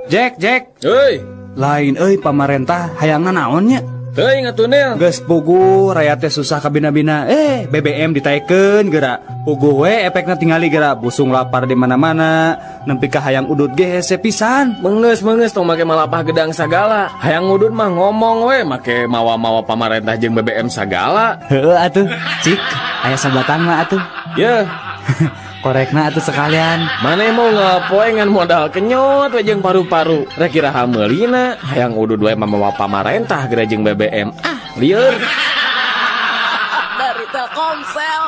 Jack, Jack. Heuy. Lain euy pamarentah hayangna naon nya? Teuing atuh Nil. Geus puguh rakyat teh susah kabina-bina. BBM ditaekeun geura. Puguh we efekna tingali geura busung lapar di mana-mana. Nempi ka hayang udud ge hese pisan. Mengeus tong make malapah gedang sagala. Hayang udud mah ngomong we make mawa-mawa pamarentah jeung BBM sagala. Heueuh atuh. Cik, aya sabatang mah atuh. Yeuh. Korekna atuh sekalian. Maneh mau ngapoe ngan modal kenyot we jeung paru-paru. Rek iraha meulina hayang udud we mamawa pamarentah geura jeung BBM. Ah, lieur. Dari Telkomsel.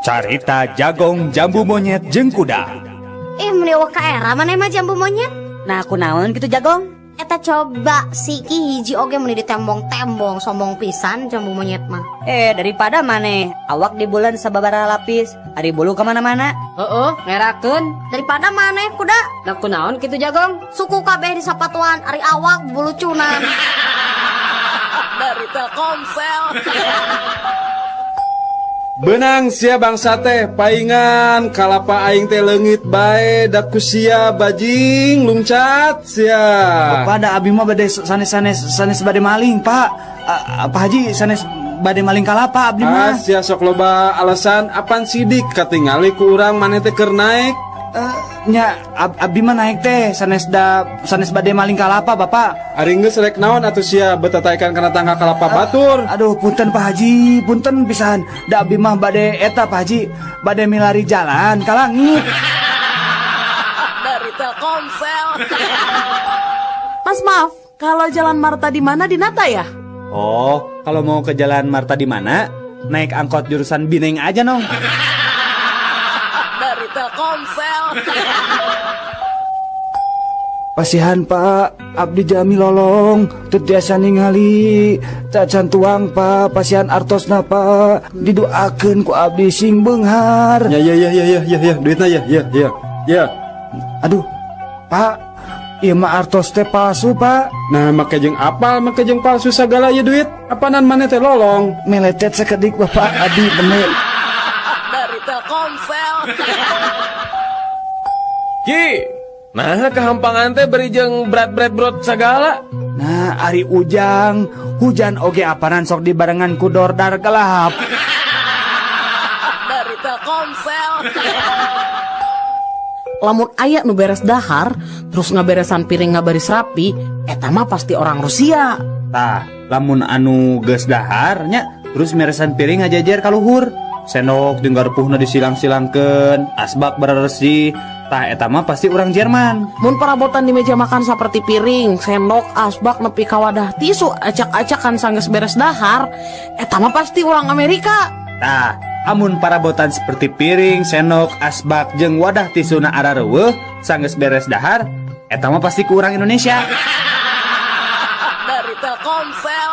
Carita jagong jambu monyet jeung kuda. Meni eueuh ka era maneh mah jambu monyet. Nah, kunaon kitu jagong? Eta coba siki hiji oge meni ditembong-tembong sombong pisan jambu monyet mah. Daripada maneh awak di bulan sababaraha lapis, ari bulu kemana-mana. Heeh, ngerakeun. Daripada maneh kuda. Nah, kunaon kitu jagong? Suku kabeh di sapatuan, ari awak bulucunan. Dari Telkomsel. Benang sia bangsa teh paingan kalapa aing teh leungit bae da ku sia bajing lungcat sia. Bapak da abi mah bade sanes bade maling, Pak. Pak Haji sanes bade maling kalapa abdi mah. Sia sok loba alasan apan sidik katingali ku urang maneh teh keur naek. Nya abdi mah naik teh sanes bade maling kalapa Bapak. Ari geus rek naon atuh sia betataikan kana tangga kalapa batur. Aduh punten Pak Haji, punten pisan. Da abdi mah bade eta Pak Haji, bade milari jalan ka langit. Dari Telkomsel. Mas maaf, kalau jalan Marta di mana di Nata ya? Oh, kalau mau ke jalan Marta di mana? Naik angkot jurusan Bineng aja nong. Dari Telkomsel. Pasihan Pak, abdi jami lolong, teu tiasa ningali, cacan tuang Pak, pasihan artosna Pak, didoakeun ku abdi sing beunghar. Ya ya ya ya ya ya ya, duitna ya ya ya. Ya. Aduh, Pak, ieu mah artos teh palsu Pak. Nah, make jeung apal, make jeung palsu sagala ieu duit. Apanan maneh teh lolong? Meletet sakedik Bapak, abdi bener. Dari Telkomsel. Ki, nah kehampangan teh beri jeung berat-berat brot sagala. Nah, ari ujang, hujan oge apanan sok dibarengan ku dordar gelap. Dari Telkomsel. Lamun aya nu beres dahar, terus ngaberesan piring ngabaris rapi, eta mah pasti orang Rusia. Tah, lamun anu geus dahar nya, terus meresan piring ngajajer ka luhur. Sendok jeung garpuhna disilang-silangkeun, asbak beresih. Tah eta mah pasti urang Jerman. Mun perabotan di meja makan seperti piring, sendok, asbak nepi ka wadah tisu acak-acakan sanggeus beres dahar, eta mah pasti urang Amerika. Tah, amun parabotan seperti piring, sendok, asbak jeung wadah tisuna arareuweuh sanggeus beres dahar, eta mah pasti ku urang Indonesia. Dari Telkomsel.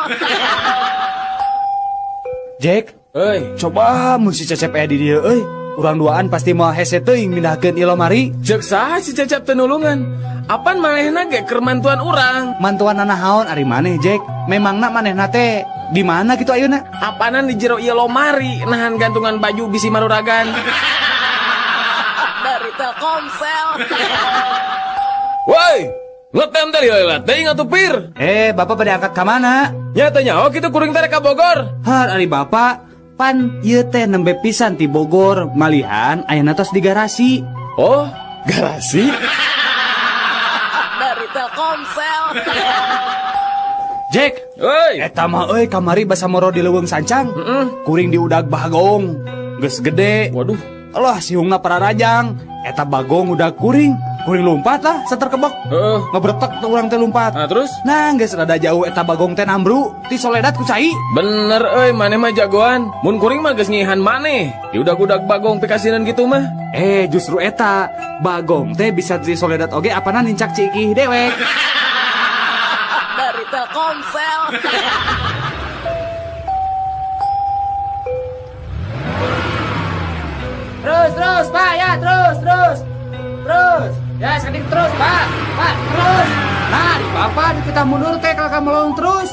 Jack, euy, coba mun si Cecep aya di dieu euy. Urang duaan pasti moal hese teuing mindahkeun ieu lomari. Ceuk saha si Cecep teu nulungan? Apan manehna ge keur mantuan urang? Mantuan naon ari maneh, Jack? Memangna manehna teh di mana kitu ayeuna? Apanan di jero ieu lomari nahan gantungan baju bisi maruragan. Dari Telkomsel. Woi, ngetem teh lila teuing atuh pir. Bapak bade angkat ka mana? Nya teh nyaho kitu kuring teh ka Bogor. Har ari bapak pan ieu teh nembe pisan ti Bogor, malihan ayeuna tos di garasi. Oh, garasi? Dari Telkomsel. Jack, euy, eta mah euy kamari basa moro di leuweung sancang. Kuring diudag bagong. Geus gede. Waduh. Allah sihungna pararajang. Eta bagong udah kuring. Kuring lompat lah saterkebok. Heeh. Ngebretek tuh urang teh lompat. Nah, terus? Nah, geus rada jauh eta bagong teh nambru ti soledat ku cai. Bener euy, maneh mah jagoan. Mun kuring mah geus ngihan maneh. Diudag-udag bagong pikasinan gitu mah. Justru eta bagong teh bisa ti soledat oge apana nincak cikih dewek. Dari Telkomsel. Terus, terus, Pak, ya, terus, terus. Terus. Ya, sedikit terus, Pak. Pak, terus. Nah, di Bapak kita mundur teh kalau kamu melong terus.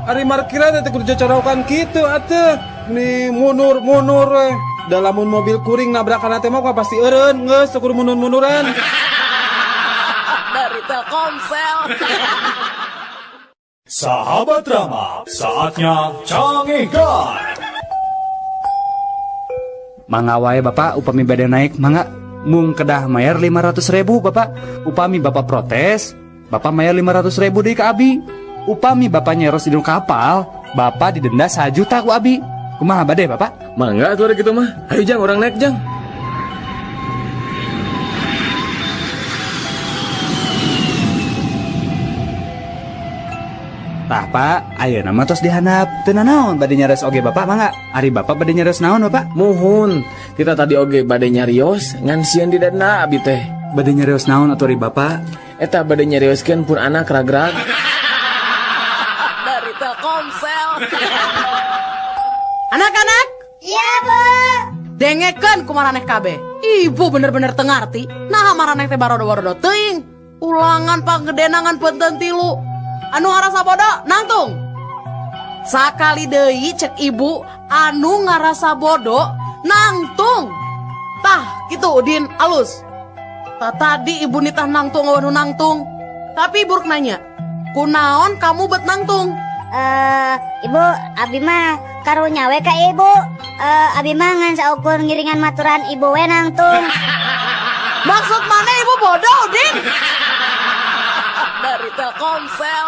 Ari markiran teh kudu cocorokan kitu atuh. Nih mundur-mundur eh. Dalamun mobil kuring nabrakan teh mah pasti eureun, geus kudu mundur-munduran. Dari Telkomsel. Sahabat Rama, saatnya Cangehgar. Mangga wae Bapak, upami bade naik mangga mung kedah mayar 500.000 Bapak. Upami Bapak protes, Bapak mayar 500.000 deui ka abi. Upami Bapak nyeros di kapal, Bapak didenda 1 juta ku abi. Kumaha bade Bapak? Mangga atuh kitu mah. Ayo Jang, urang naik Jang. Tah Pak, ayeuna mah tos dihandap. Teu nanaon bade nyareos oge Bapak mangga. Ari Bapak bade nyareos naon Bapak? Muhun, kita tadi oge bade nyarios ngan sieun didenda abi teh. Bade nyarios naon atuh ari Bapak? Eta bade nyarioskeun pun anak ragrag. Dari Telkomsel. Anak-anak? Iya, Bu. Dengekeun ku maraneh kabeh. Ibu bener-bener teu ngarti. Naha maraneh teh barodo-barodo teuing. Ulangan panggedenangan penten tilu. Anu ngarasa bodoh nangtung. Sakali deui cek ibu anu ngarasa bodoh nangtung. Tah kitu Udin alus. Tah tadi ibu nitah nangtung anu nangtung. Tapi ibu rek nanya, kunaon kamu bet nangtung? Ibu, abi mah karunya we ka ibu. Abi mah ngan saukur ngiringan maturan ibu we nangtung. Maksud mana ibu bodoh Udin? Dari Telkomsel.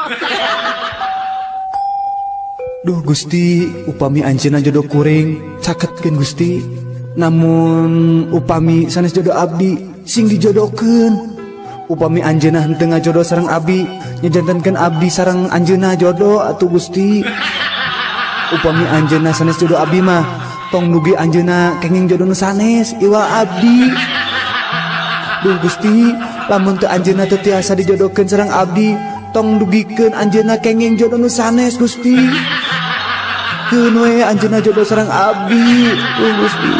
Duh Gusti, upami anjeunna jodoh kuring caketkeun Gusti. Namun upami sanes jodoh abdi sing dijodohkeun. Upami anjeunna henteu ngajodoh sareng abdi, nyajantenkeun abdi sareng anjeunna jodoh atuh Gusti. Upami anjeunna sanes jodoh abdi mah tong dugi anjeunna kenging jodoh nu sanes iwal abdi. Duh Gusti, lamun teu anjeunna teu tiasa dijodohkeun sareng abdi, tong dugikeun anjeunna kenging jodoh nu sanes Gusti. Keun we anjeunna jodoh sareng abdi. Duh Gusti,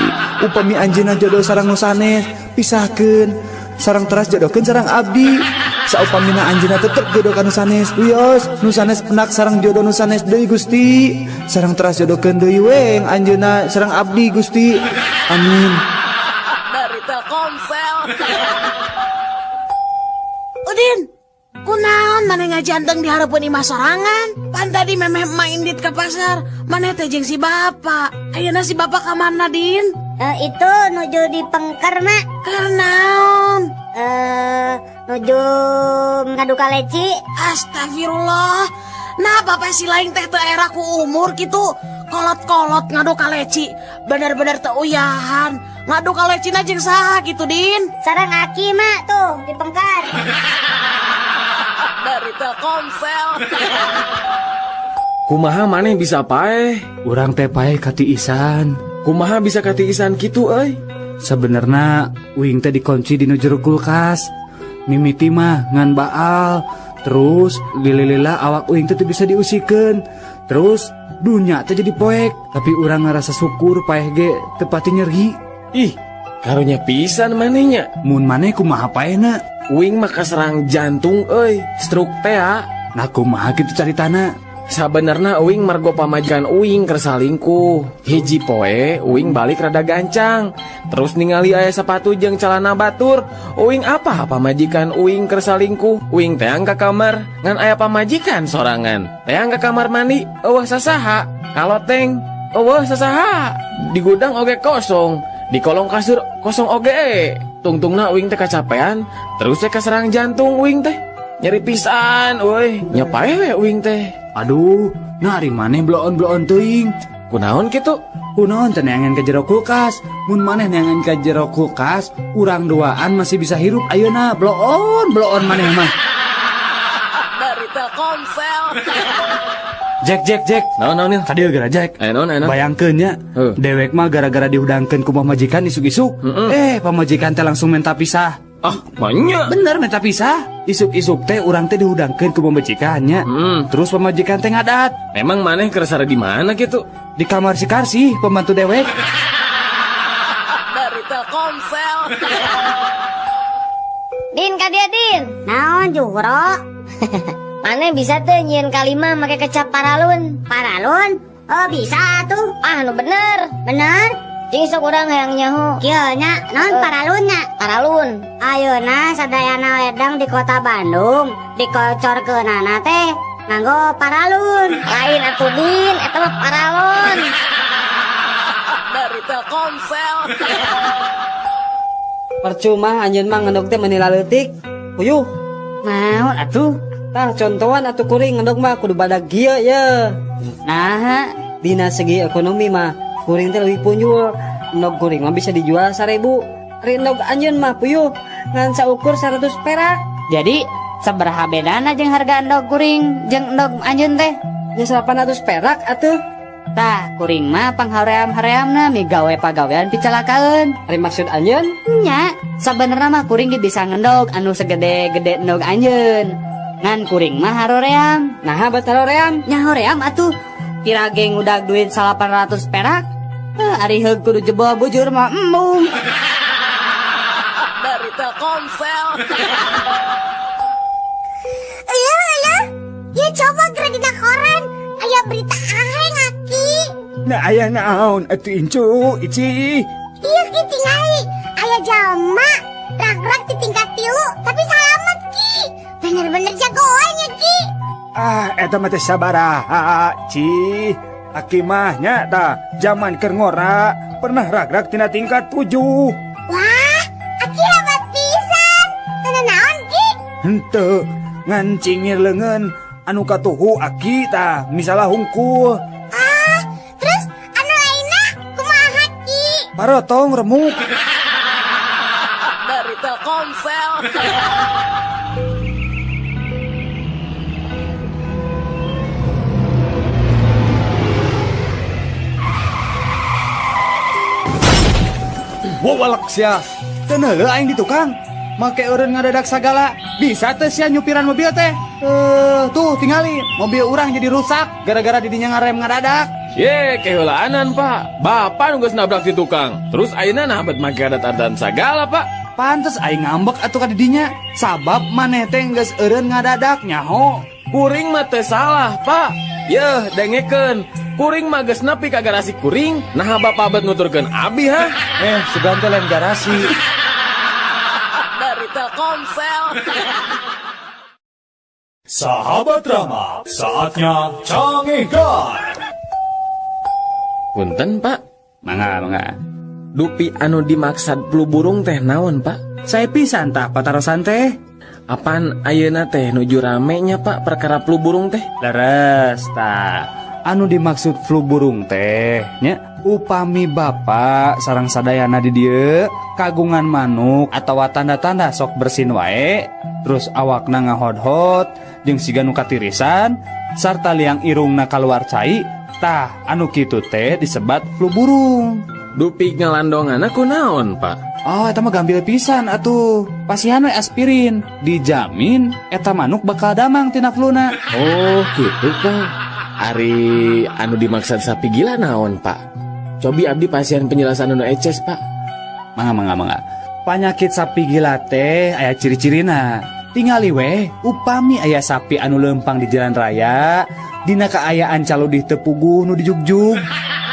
upami anjeunna jodoh sareng nu sanes, pisahkeun sareng teras jodohkeun sareng abdi. Saupamina anjeunna tetep jodoh ka nu sanes, wios nu sanes penak sareng jodoh nu sanes deui Gusti. Sareng teras jodohkeun deui we anjeunna sareng abdi Gusti. Amin. Dari Telkomsel. Udin, kunaon maneh ngajanteng di hareupeun imah sorangan? Pan tadi memeh emak indit ke pasar, maneh teh jeung si bapak. Ayeuna si bapak ka mana, Din? Itu nuju di pengker, Mak. Keur naon? Nuju ngadu kaleci. Astagfirullah. Nah, bapak si lain teh teu era ku umur kitu. Kolot-kolot ngadu kaleci, bener-bener teu uyahan. Ngadu kalecina jeung saha kitu, Din? Sareng aki mah tuh di pengkar. Dari Telkomsel. Kumaha maneh bisa paeh? Urang teh paeh katiisan. Kumaha bisa katiisan kitu euy? Sebenarnya uing teh dikunci di nu jero kulkas. Mimiti mah ngan baal, terus lila-lila awak uing teh teu bisa diusikeun. Terus dunya teh jadi poek, tapi urang ngarasa syukur paeh ge teu pati nyeri. Ih, karunya pisan manehnya. Mun maneh kumaha paehna? Uing mah kaserang jantung euy, stroke teh. Nah kumaha kitu caritana? Sabenerna uing margo pamajikan uing keur salingkuh. Hiji poe uing balik rada gancang. Terus ningali aya sepatu jeung celana batur. Uing apa pamajikan uing keur salingkuh. Uing teang ka kamar ngan aya pamajikan sorangan. Teang ka kamar mandi eueuh sasaha. Kaloteng eueuh sasaha. Di gudang oge kosong, di kolong kasur kosong oge. Tungtungna uing teh kacapean, terus teh kaserang jantung uing teh. Nyeri pisan euy, nya paeh we uing teh. Aduh, nah ari maneh bloon-bloon teuing. Kunaon kitu? Kunaon teh neangan ka jero kulkas. Mun maneh neangan ka jero kulkas, urang duaan masih bisa hirup ayeuna. Bloon, bloon maneh mah. Dari Telkomsel. Jack, Jack, Jack. Naon, naon, Nil? Kadieu geura, Jack. Aya naon, aya naon? Bayangkeun nya, dewek mah gara-gara dihudangkeun ku pamajikan isuk-isuk. Pamajikan teh langsung minta pisah. Ah, banyak. Bener minta pisah. Isuk-isuk teh urang teh dihudangkeun ku pamajikannya. Terus pamajikan teh ngadat. Memang maneh keur sare di mana kitu? Di kamar si Karsi, pembantu dewek. Dari Telkomsel. Din ka dia, Din. Naon Juhro? Maneh bisa teh nyieun kalima make kecap paralun. Paralun? Oh bisa tuh. Ah nu bener. Bener? Cing sok urang hayang nyaho. Kieu nya, naon paralun nya? Paralun. Ayeuna sadayana wedang di kota Bandung dikocorkeunana teh nganggo paralun. Lain atuh Din, eta mah paralon. Dari Telkomsel. Percuma anjeun mah ngendog teh meuni laleutik. Puyuh. Naon atuh? Tah contohan atuh kuring ngendog mah kudu badag kieu ye. Nah, dina segi ekonomi mah kuring teh leuwih punjul. Endog kuring mah bisa dijual 1000. Ari endog anjeun mah puyuh ngan saukur 100 perak. Jadi sabaraha bedana jeung harga endog kuring jeung endog anjeun teh? Nya 800 perak atuh. Tah kuring mah panghaream-hareamna migawe pagawean picalakaeun. Ari maksud anjeun? Nya, sabenerna mah kuring ge bisa ngendog anu segede-gede endog anjeun. Ngan kuring mah haroream. Naha bat haroream? Nya hoream atuh. Kira ge ngudag duit 800 perak. Ari heug kudu jebol bujur mah embung. Dari Telkomsel. Iya, iya. Ya coba geura dina koran. Aya berita aheng aki. Nah aya naon atuh incu ici. Iya ki tingali. Aya jalma rag-rag di tingkat 3 tapi salamet ki. Bener-bener jagoan ya ki. Ah eta mah teh sabaraha ci. Aki mah nya tah zaman keur ngora pernah rag-rag tina tingkat 7. Wah, aki hebat pisan. Teu naon ki? Henteu, ngan cingir leungeun anu katuhu aki tah misalah hungkul. Ah, terus anu lainna kumaha ki? Parotong remuk. Dari Telkomsel. Wawalak sia. Teu neuleuh aing di tukang. Make eureun ngadadak sagala. Bisa teh sia nyupiran mobil teh. Tuh tingali mobil urang jadi rusak gara-gara didinya ngarem ngadadak. Ye, keheulaanan, Pak. Bapak nu geus nabrak di tukang. Terus ayeuna nah bet make adat-adatan sagala, Pak. Pantes aing ngambek atuh ka didinya. Sabab maneh teh geus eureun ngadadak nyaho. Kuring mah teh salah, Pak. Yeuh, dengekeun. Kuring mah geus nepi ka garasi kuring, naha bapak bet nuturkeun abi ha? Sugan teh lain garasi. Dari Telkomsel. Sahabat Rama, saatnya Cangehgar. Punten, Pak. Mangga, mangga. Dupi anu dimaksad flu burung teh naon, Pak? Saya pisan tah patarosan teh. Apan ayeuna teh nuju rame nya, Pak, perkara flu burung teh? Leres tah. Anu dimaksud flu burung teh nya upami bapak sareng sadayana di dieu kagungan manuk atawa tanda-tanda sok bersin wae, terus awakna ngahodhot jeung siga nu katirisan sarta liang irungna kaluar cai, tah anu kitu teh disebat flu burung. Dupi ngalandonganna kunaon, Pak? Oh, eta mah gambil pisan atuh. Pasihan we aspirin, dijamin eta manuk bakal damang tina fluna. Oh, gitu, Pak. Ari anu dimaksud sapi gila naon, Pak? Cobi abdi pasien penjelasan anu eces, Pak. Mangga mangga mangga. Panyakit sapi gila teh aya ciri-cirina. Tingali we, upami aya sapi anu lempang di jalan raya, dina kaayaan caludih teu puguh nu dijugjug.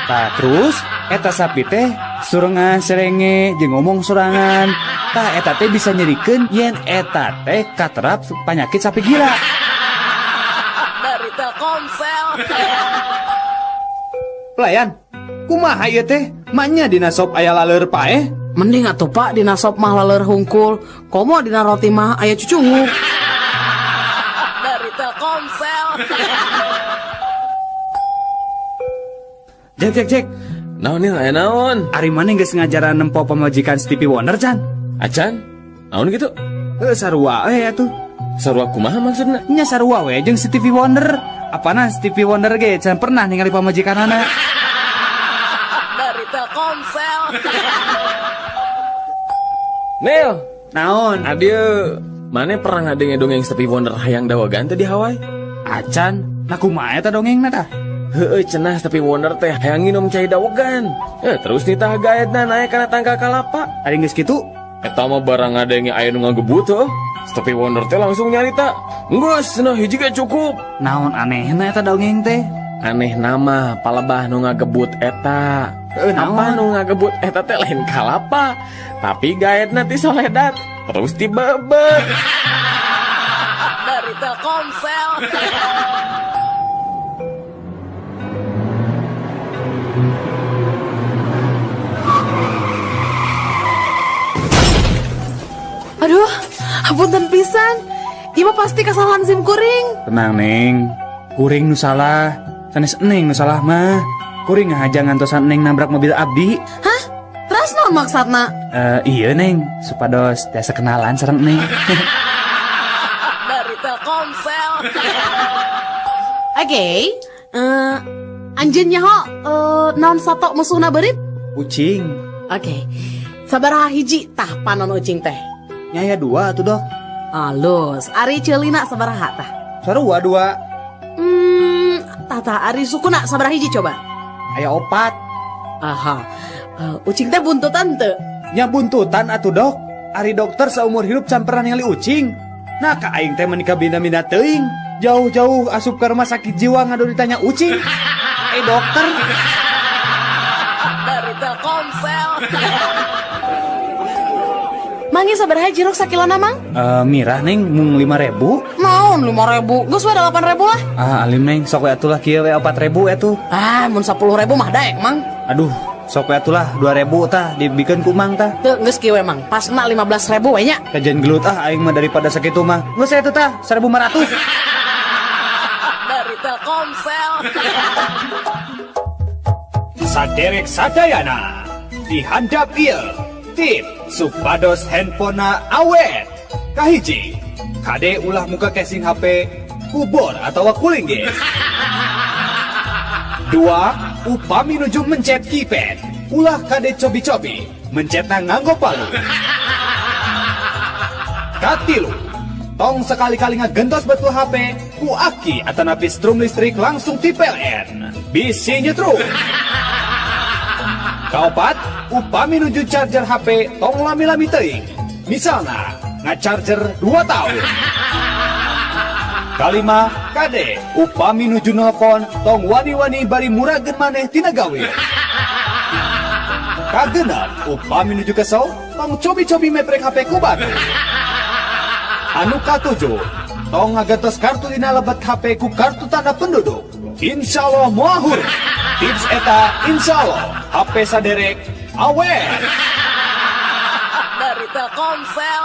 Tah terus eta sapi teh surengan serenge jeung ngomong sorangan. Tah eta teh bisa nyerikeun yen eta teh katerap panyakit sapi gila. Dari Telkomsel. Pelayan, kumaha ieu teh? Manya dina sop aya laleur paeh? Mending atuh Pak dina sop mah laleur hungkul, komo dina roti mah aya cucunguk. Dari Telkomsel. Jek jek jek. Naon ieu aya naon? Ari maneh geus ngajaran nempo pamajikan Stevie Wonder can? Acan? Naon kitu? Heuh sarua we atuh. Sarua kumaha maksudna? Nya sarua we jeung Stevie Wonder. Apana Stevie Wonder ge can pernah ningali pamajikanana. Dari Telkomsel. Nil, naon? Adieu. Mane pernah ngadenge dongeng Stevie Wonder hayang dawagan teh di Hawaii? Acan, nah kumaha eta dongengna tah? Heueuh cenah Stevie Wonder teh hayang nginum cai dawegan. Terus nitah gaetna naek kana tangkal kalapa. Ari geus kitu? Eta mah barang ngadenge aya nu ngagebut heuh. Stevie Wonder teh langsung nyarita, "Geus cenah hiji ge cukup." Naon anehna eta dongeng teh? Aneh nama palebah nu ngagebut eta. Apa nu ngagebut eta teh lain kalapa, tapi gaetna ti soledat terus dibebet. Dari Telkomsel. Aduh, hapunten pisan. Ieu mah pasti kesalahan sim kuring. Tenang, Neng. Kuring nu salah, sanes Neng nu salah mah. Kuring ngahaja ngantosan Neng nabrak mobil abdi. Hah? Terus naon maksudna? Iya Neng, supados tiasa kenalan sareng Neng. Dari Telkomsel. Oke, anjeun nyaho naon sato musuhna beurit? Ucing. Oke. Sabaraha hiji tah panon ucing teh? Nya aya 2 atuh, Dok. Alus, ari ceulina sabaraha tah? Sarua 2. Tah tah ari sukuna sabaraha hiji coba? Aya 4. Aha. Ucing teh buntutan teu? Nya buntutan atuh, Dok. Ari dokter saumur hidup can pernah ningali ucing. Nah ka aing teh meuni kabina-bina teuing. Jauh-jauh asup ke rumah sakit jiwa ngadu ditanya ucing. Dokter. Dari Telkomsel. Mangi sabaraha jeruk sakilona, Mang? Mirah, Neng, mung 5.000. Naon 5.000? Geus we 8.000 lah. Ah, alim Neng, sok we atuh lah kieu we 4.000 atuh. Ah, mun 10.000 mah daek, Mang. Aduh, sok we atuh lah 2.000 tah dibikeun ku Mang tah. Teu geus kieu we, Mang. Pasna 15.000 we nya. Kajian gelut ah aing mah daripada sakitu mah. Geus atuh tah 1.500. Dari Telkomsel. Saderek sadayana dihandap ieu. Tip supados handphonena awet. Kahiji, kade ulah muka casing HP kubor atau kuling guys. 2, upami nuju mencet keypad, ulah kade cobi-cobi mencetna nganggo palu. Katilu, tong sekali-kali ngagentos betul HP ku aki atau napi strum listrik langsung ti PLN. Bisi nyetrum. Kaopat, upami nuju charger HP tong lami-lami teuing. Misalna, ngacharger 2 tahun. Kalima, kade, upami nuju nelpon tong wani-wani bari murageun maneh tina gawe. Kagenep, upami nuju kesel tong cobi-cobi meprek HP ku batu. Anu katujuh, tong ngagentos kartu dina lebet HP ku kartu tanda penduduk. Insya Allah moal. Tips eta insya Allah HP saderek awet. Dari Telkomsel.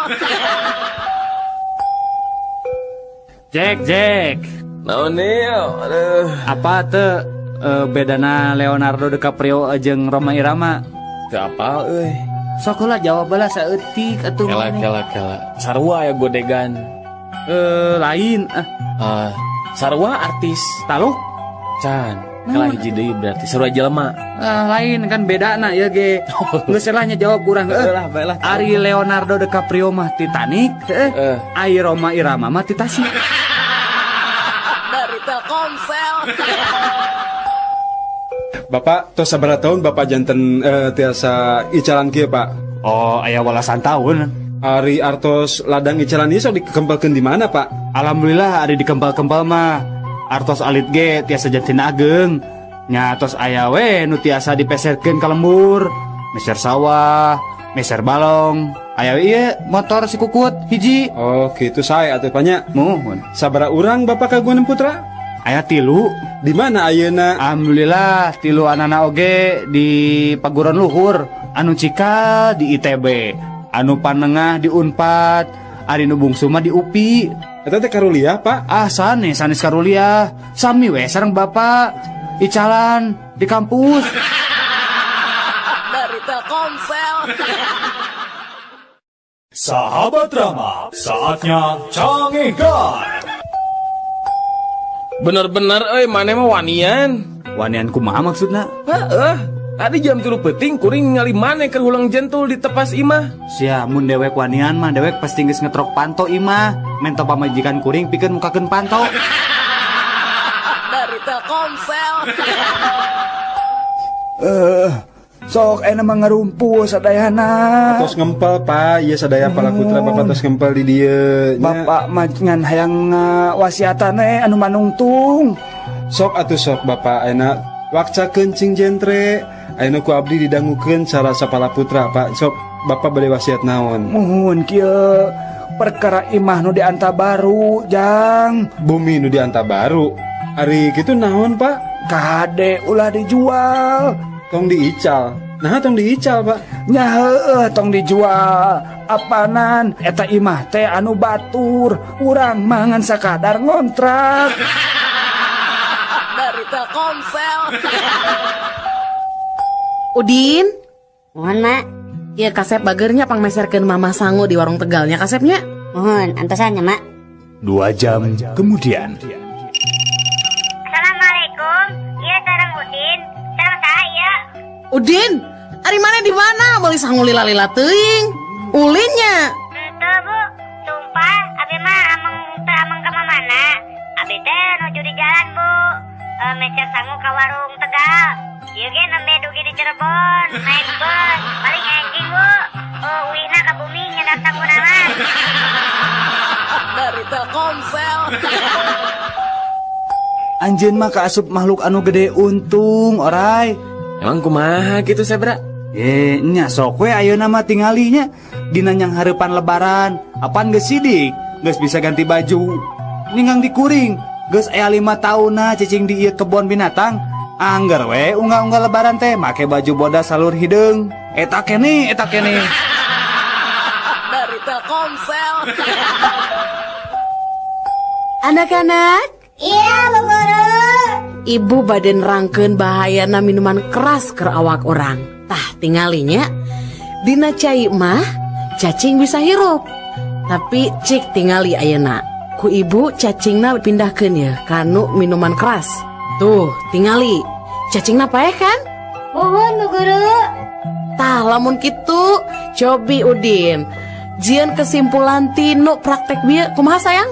Jack, Jack. Naon Nil? Aduh. Apa teu? Bedana Leonardo DiCaprio jeung Rhoma Irama. Teu apal euy. Sok heula jawab heula saeutik atuh. Kela kela kela. Sarua ya godegan. Lain ah. Sarua artis. Taluk? Can. Kela hiji deui berarti sarua jelema. Ah, lain kan bedana ya ge. Geus lah nya jawab kurang heuh. Lah bae lah. Ari Leonardo DiCaprio mah Titanic, heuh. Ari Rhoma Irama mah ti Tasik. Dari Telkomsel. Bapak tos sabaraha tahun Bapak janten tiasa icalan kieu Pak? Oh, aya walasan tahun. Ari artos ladang icalan ieu sok dikempelkeun di mana Pak? Alhamdulillah ari dikempel-kempel mah artos alit ge tiasa janten ageng. Nya tos aya we nu tiasa dipeserkeun ka lembur, meser sawah, meser balong. Aya we ieu motor si Kukut hiji. Oh, kitu sae atuh Pak nya. Muhun. Sabaraha urang Bapak kagungan putra? Aya 3. Di mana ayeuna? Alhamdulillah 3 anana oge di paguron luhur, anu cikal di ITB, anu panengah di Unpad, ari nu bungsu mah di UPI. Eta teh karuliah, Pak? Ah, sanes, sanes karuliah. Sami we sareng Bapak icalan di kampus. Dari Telkomsel. Sahabat Rama, saatnya cangegan. Bener-bener euy maneh mah wanian. Wanian kumaha maksudna? Heeh. Tadi jam 3 peuting kuring ningali maneh keur hulang jentul di tepas imah. Sia mun dewek wanian mah dewek pasti geus ngetrok panto imah. Mento pamajikan kuring pikeun mukakeun panto. Dari Telkomsel. Sok ayeuna mah ngarumpul sadayana. Tos ngempel Pak, ieu sadaya palaputra Bapak tos ngempel di dieu. Bapak mah ngan hayang wasiatan anu manungtung. Sok atuh sok Bapak ayeuna wakcakeun cing jentre. Ayeuna ku abdi didangukeun cara sapalaputra Pak. Sok Bapak bade wasiat naon? Muhun kieu perkara imah nu dianta baru jang. Bumi nu dianta baru. Ari kitu naon Pak? Kade ulah dijual. Tong diical. Nah tong diical Pak. Nya heueuh tong dijual. Apanan eta imah teh anu batur. Urang mah ngan sakadar ngontrak. Dari Telkomsel. Udin. Mohon Mak. Iya kasep bagernya pangmeserkeun Mama sangu di warung Tegalnya kasepnya. Mohon antosan nya Mak. 2 jam kemudian. Assalamualaikum. Iya sareng Udin. Sareng saha ieu? Udin, ari mana di mana? Meuli sangu lila-lila teuing. Ulinnya. Henteu Bu, sumpah abi mah ameng teu ameng ka mana. Abi teh nuju di jalan Bu. Meser sangu ka warung Tegal. Ieu ge nembe dugi di Cirebon, naik bus, paling enjing Bu. Uihna ka bumi nyedak sanguna mah. Dari Telkomsel. Anjeun mah kaasup makhluk anu gede untung orai. Emang kumaha gitu Sebra? Nya sok we ayeuna mah tingalinya dina nyang hareupan lebaran. Apan geus sidik, geus bisa ganti baju. Ninggang dikuring, geus aya 5 taunna cicing di ieu kebon binatang. Angger we unggal-unggal lebaran teh make baju bodas salur hideung. Eta keneh, eta keneh. Dari Telkomsel. Anak-anak. Iya, Bu Guru. Ibu baden rangkeun bahayana minuman keras keur awak orang. Tah tingalinya dina cai mah cacing bisa hirup. Tapi cik tingali ayeuna. Ku ibu cacingna pindahkeun ya kanu minuman keras. Tuh tingali. Cacingna paeh kan? Muhun Bu Guru. Tah lamun kitu cobi Udin. Jian kesimpulan tinu praktek bieu kumaha sayang?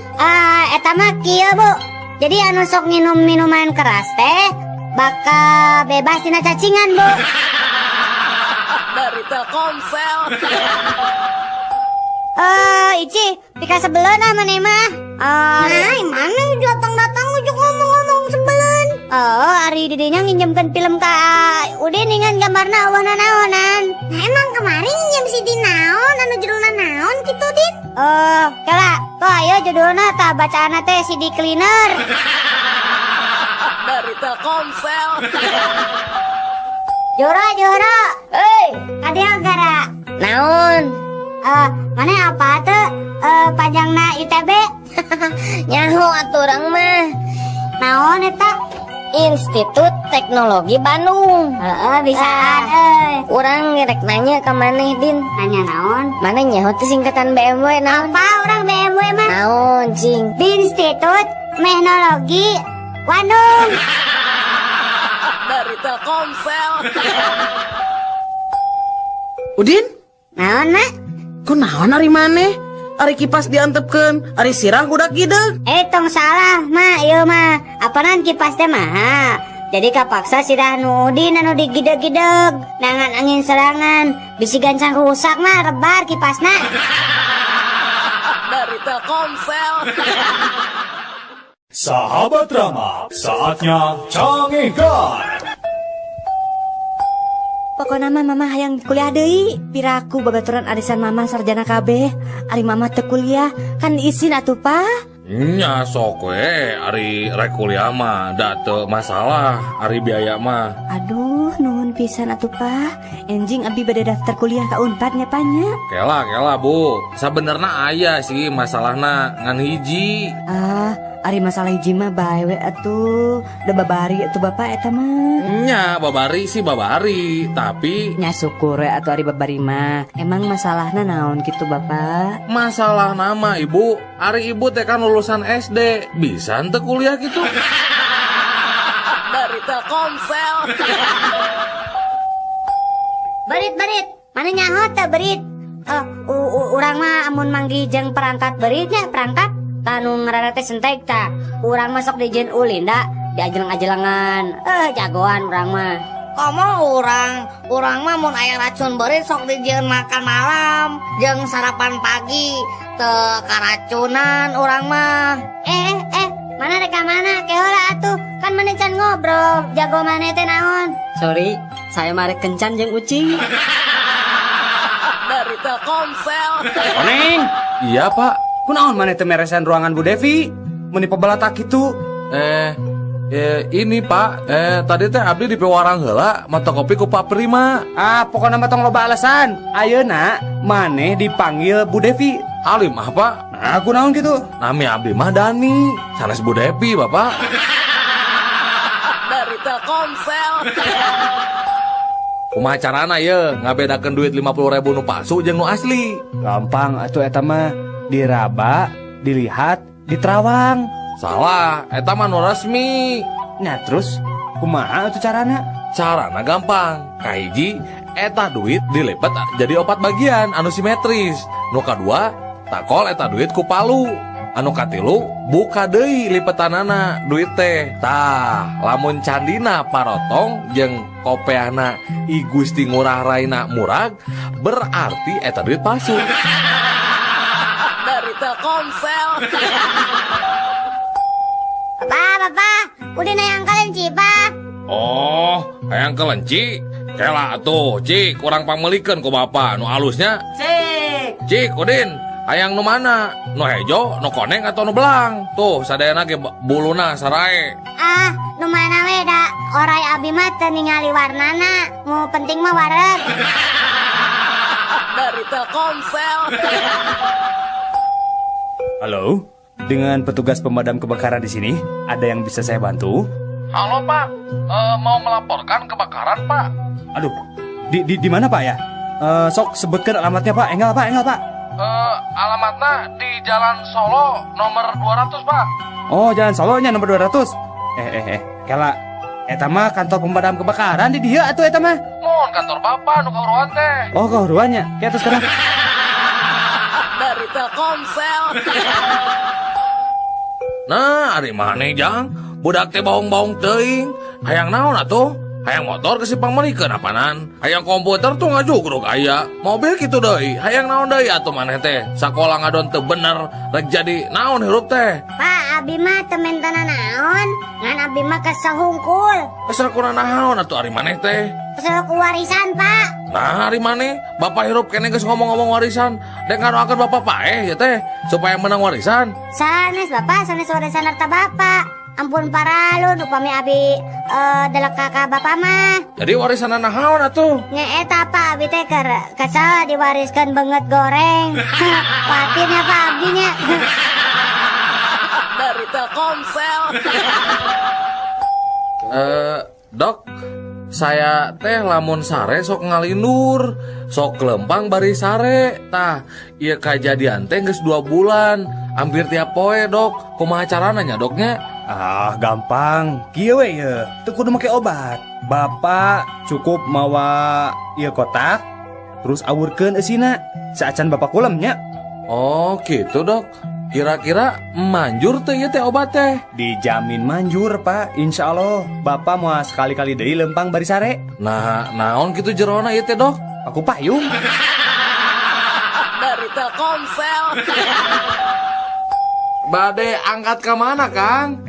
Eta mah kieu Bu. Jadi anu sok nginum minuman keras teh bakal bebas tina cacingan Bu. Dari Telkomsel. Ici, pika sebeleun ah maneh mah. Nah, mana datang-datang ujuk ngomong-ngomong sebeleun. Oh, ari didinya nginjemkeun film ka Udin ningan gambarna eueuh nanaonan. Nah, emang kemarin nginjem si Din naon anu judulna naon kitu Din? Oh, kala, tuh ayo judulna tah bacaanna teh CD Cleaner. Dari Telkomsel. Jora, Jora. Hei, kadieu gara. Naon? Mana apa tuh panjangna ITB? Nyaho atuh urang mah. Naon eta? Institut Teknologi Bandung. Heeh, bisaan euy. Urang rek nanya ka maneh, Din. Nanya naon? Maneh nyaho teh singkatan BMW naon? Apa urang BMW mah? Naon, cing? Institut Teknologi Bandung. Dari Telkomsel. Udin? Naon, Mak? Ku naon ari maneh? Ari kipas diantepkeun, ari sirah budak gideg. Eh, tong salah, Mak, ieu mah. Apanan kipas teh mahal. Jadi kapaksa sirah nu Udin anu digideg-gideg. Nangan angin serangan, bisi gancang rusak mah rebar kipasna. Dari Telkomsel. Sahabat Rama, saatnya Cangegan. Pokona mah mama hayang kuliah deui. Piraku babaturan arisan mama sarjana kabeh. Ari mama teu kuliah, kan isin atuh, Pa. Nya sok we, ari rek kuliah mah da teu masalah, ari biaya mah. Aduh, nuhun pisan atuh, Pa. Enjing abi bade daftar kuliah ka Unpad nya, Pa nya. Kela kela, Bu. Sabenerna aya sih masalahna ngan hiji. Ah, ari masalah hiji mah bae we atuh. Da babari atuh Bapak eta mah. Nya babari sih babari, tapi nya syukur we atuh ari babari mah. Emang masalahna naon kitu Bapak? Masalah nama Ibu, ari Ibu teh kan lulusan SD, bisa henteu kuliah gitu. Dari Telkomsel. Berit-berit, mana nyaho teh berit? Urang mah amun manggih jeung perangkat beritnya, perangkat tanu ngaranna teh sentek ta. Urang masuk dijieun ulin da, diajeleng-ajelengan. Jagoan urang mah. Komo urang mah mun aya racun beurit sok dijieun makan malam jeung sarapan pagi, teu karacunan urang mah. Mana rek ka mana? Ke heula atuh. Kan maneh can ngobrol, jago maneh teh naon? Sorry, saya mah rek kencan jeung ucing. Dari Telkomsel. Koneng. Iya, Pak. Kunaon maneh teu meresan ruangan Bu Devi? Meuni pabalatak kitu. Ini Pak, tadi teh abdi di pewarang heula mata kopi ku Pak Prima. Ah, pokona mah tong loba alasan. Ayeuna maneh dipanggil Bu Devi. Alim ah, Pak. Nah, kunaon kitu? Nami abdi mah Dani, sanes Bu Devi, Bapak. Dari Telkomsel. Kumaha carana ye ngabedakeun duit 50.000 nu palsu jeung nu asli? Gampang atuh eta mah. Diraba, dilihat, diterawang. Salah, eta mah nu resmi. Nah terus, kumaha atuh carana? Carana gampang. Kahiji, eta duit dilepet jadi 4 bagian anu simetris. Nu kadua, takol eta duit ku palu. Anu katilu, buka deui lipetanana duit teh. Tah, lamun candina parotong jeung kopeahna I Gusti Ngurah Raina murag, berarti eta duit palsu. Dari Telkomsel. Bapak, bapak, udah hayang kelenci, Pak. Oh, hayang kelenci? Kela atuh, Cik, kurang pangmelikeun ku bapak nu alusnya. Cik. Cik, Udin, hayang nu mana? Nu hejo, nu koneng atau nu belang? Tuh, sadayana ge buluna sarae. Ah, nu mana we da orai abi mah teu ningali warnana, nu penting mah wareg. Dari Telkomsel. Halo, dengan petugas pemadam kebakaran di sini, ada yang bisa saya bantu? Halo Pak, mau melaporkan kebakaran Pak. Aduh, di mana Pak ya? Sok sebutkan alamatnya Pak. Enggal Pak, enggal Pak. Alamatnya di Jalan Solo nomor 200 Pak. Oh, Jalan Solonya nomor 200. Kela, eta mah kantor pemadam kebakaran di dia atuh eta mah. Mohon kantor Bapak nu kahuruan teh. Oh, kahuruannya. Kayak terus sekarang. Dari Telkomsel. Nah, ari maneh jang, budak teh baong-baong teuing. Hayang naon atuh? Hayang motor ke si pangmelikeun apanan? Hayang komputer tuh ngajugruk aya. Mobil kitu deui. Hayang naon deui atuh maneh teh? Sakola ngadon teu bener, rek jadi naon hirup teh? Pak, abi mah teu mentana naon, ngan abi mah kesel hungkul. Kesel kuna naon atuh ari maneh teh? Kesel ku warisan, Pak. Nah, ari maneh, bapak hirup kene geus ngomong-ngomong warisan. Dek ngadoakeun bapak paeh ya teh supaya menang warisan. Sanes bapak, sanes warisan harta bapak. Ampun paralun upami abi delek kakak bapak mah. Jadi warisan naon atuh? Nya eta Pak, abi teh keur kesel diwariskeun beungeut goreng. Kuatirnya Pak abi nya. Dari Telkomsel. Dok, saya teh lamun sare sok ngalindur, sok lempang bari sare. Tah, ieu kajadian teh geus 2 bulan, hampir tiap poe, Dok. Kumaha carana nya, Doknya? Ah, gampang. Kieu we ye, teu kudu make obat. Bapak cukup mawa ieu kotak, terus awurkeun eusina saacan bapak kulem nya. Oh, gitu, Dok. Kira-kira manjur teh ieu teh obat teh? Dijamin manjur, Pak. Insya Allah bapak mau sekali-kali deui lempang bari sare. Nah, naon kitu jerona ieu teh, Dok? Aku payung. Dari Telkomsel. Bade angkat ke mana, Kang?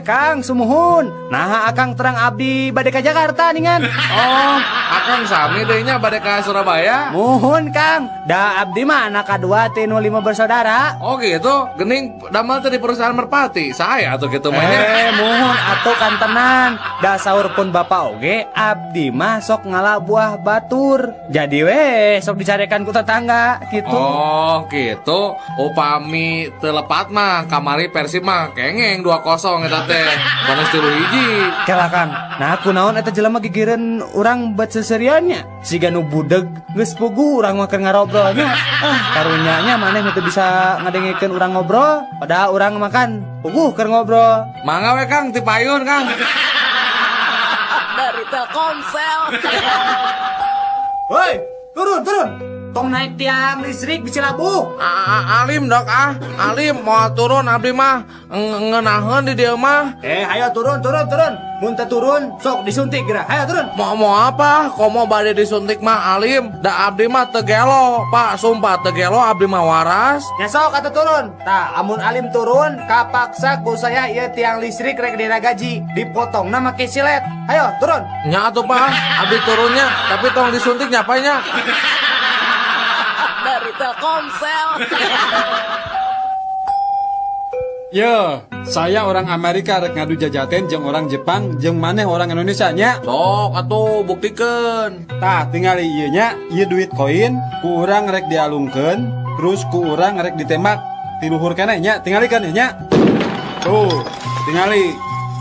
Kang, sumuhun. Nah, akang terang abdi bade ke Jakarta ningan. Oh, akang sami deui nya bade ka Surabaya. Muhun, Kang. Da abdi mah anak kadua ti nu 5 bersaudara. Oh gitu, gening damel teh di perusahaan Merpati. Saya atuh kitu mah nya. Muhun atuh kantenan. Da saur pun bapak oge abdi mah sok ngala buah batur. Jadi we sok dicarekan ku tetangga gitu. Oh, gitu. Upami teu lepat mah kamari Persib mah kengeng 2-0 eta teh. Bonus 3-1. Kela Kang. Nah, kunaon eta jelema gigireun urang bet seseriannya. Siga nu budeg geus puguh urang mah keur ngarobrolnya. Ah, karunya nya maneh teu bisa ngadengekeun urang ngobrol, padahal urang makan puguh keur ngobrol. Mangga we Kang, ti payun Kang. Dari Telkomsel. Woi, turun, turun. Tong naik tiang listrik bisa labuh. Alim Dok ah, alim mau turun abdi mah ngeunaheun di dieu mah. Ayo turun, turun, turun. Mun teu turun sok disuntik geura. Ayo turun. Mau apa? Komo bade disuntik mah alim. Da abdi mah teu gelo, Pak, sumpah teu gelo abdi mah waras. Nya sok atuh turun. Tah, amun alim turun kapaksa ku saya ieu tiang listrik rek diragaji, dipotongna make silet. Ayo turun. Nya atuh Pak, abdi turunnya, tapi tong disuntik nya Pak nya. Dari Telkomsel. Yo, saya orang Amerika rek ngadu jajaten jeung orang Jepang jeung maneh orang Indonesia nya. Sok atuh buktikeun. Tah, tingali ieu nya, ieu duit koin ku urang rek dialungkeun, terus ku urang rek ditembak ti luhur keneh nya, tingalikeun ieu nya. Tuh, tingali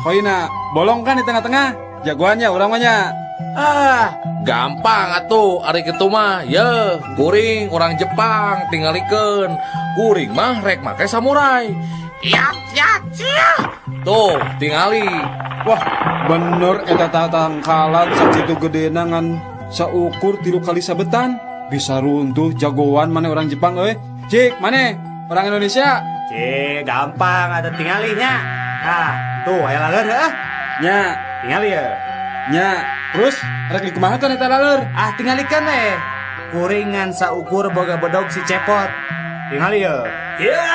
koinna bolong kan di tengah-tengah. Jagoannya urang mah nya. Ah, gampang atuh ari kitu mah. Ye, kuring orang Jepang tingalikeun. Kuring mah rek make samurai. Yat yat cia. Tuh, tingali. Wah, bener eta tatangkalan sakitu gedena ngan saukur 3 kali sabetan. Bisa runtuh jagoan maneh orang Jepang euy. Cik, maneh orang Indonesia. Cik, gampang atuh tingalinya. Nah, tuh aya laleur heuh. Nya, tingali ye. Nya, terus rek dikumaha kan eta laleur? Ah, tingalikeun we. Kuringan saukur boga bedog si cepot. Tingali ye. Ya.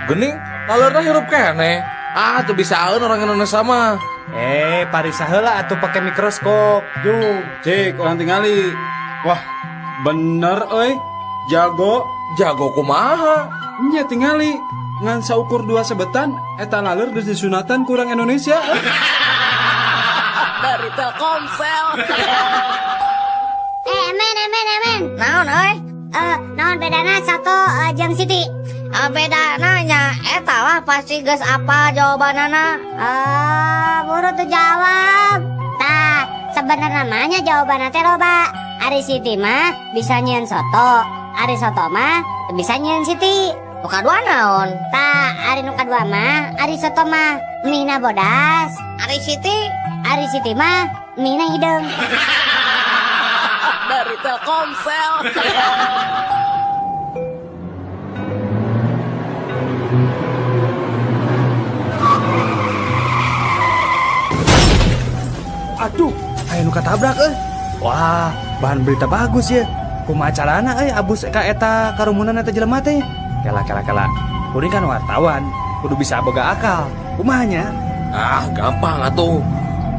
Gening, laleurna hirup keneh. Ah, tuh bisaeun orang Indonesia mah. Pariksa heula atuh pake mikroskop. Yuh, cik, orang tingali. Wah, bener euy. Jago. Jago kumaha? Nya tingali. Ngan saukur 2 sebetan eta laleur geus disunatan kurang Indonesia. Dari Telkomsel. Emen. Naon euy? Naon bedana soto jeung Siti? Bedana nya eta lah pasti geus apa jawabanana. Buru tuh jawab. Tah, sebenarnya mah nya jawabanna teh loba. Ari Siti mah bisa nyieun soto, ari soto mah bisa nyieun Siti. Nu kadua naon? Tah, ari nu kadua mah ari soto mah mie-na bodas. Ari Siti? Ari Siti mah mie-na hideung. Dari Telkomsel. Aduh, aya nu katabrak euy. Wah, bahan berita bagus ya. Kumaha carana euy abus ka eta karumunan eta jelema teh? Kela kela kela. Kuring kan wartawan, kudu bisa boga akal. Kumaha nya? Ah, gampang atuh.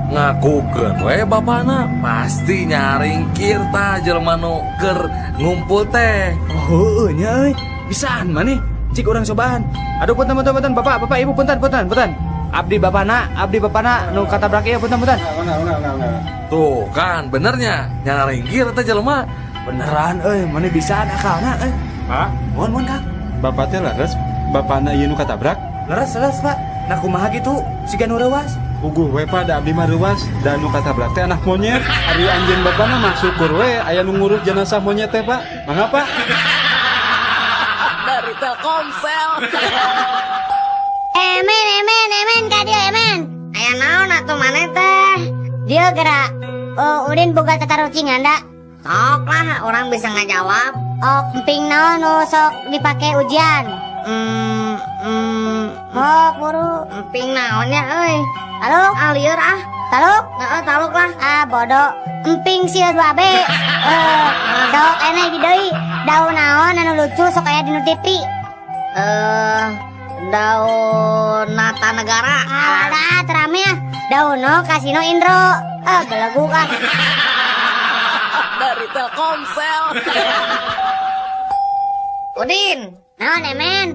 Ngakukeun we bapana pasti nyaringkir tah jelema nu keur ngumpul teh. Oh, heueuh nya euy. Bisaan maneh. Cik urang cobaan. Aduh punten punten punten Bapak, Bapak Ibu punten punten punten. Abdi bapana nu katabrak ieu punten punten. Tuh kan benernya nyaringkir teh jelema. Beneran euy, maneh bisaan akalna euy. Pak, mohon mohon Kang. Bapak teh leres, bapana ieu nu katabrak? Leres leres Pak. Nah kumaha gitu siga nu reuas. Puguh we Pak, da abdi mah reuwas, da nu katabrak teh anak monyet. Ari anjeun bapana mah syukur we aya nu ngurus jenazah monyet teh, Pak. Mangga, Pak. Dari Telkomsel. Emen, emen, emen, ka dieu emen. Aya naon atuh maneh teh? Dieu gerak. Oh, Udin boga tatarucingan da. Sok lah, orang bisa ngajawab. Oh, emping naon nu sok dipake ujian? Mok buru. Emping naon ya euy? Taluk? Ah, lieur ah. Taluk? Heeh, taluk lah. Ah, bodoh. Emping sia 2B. Sok ene di deui. Daun naon anu lucu sok aya dinu TV? Daun Nata Negara. Ah, terame ah. Daun no Kasino Indro. Ah, belegu kan. Dari Telkomsel. Udin. Naon emen?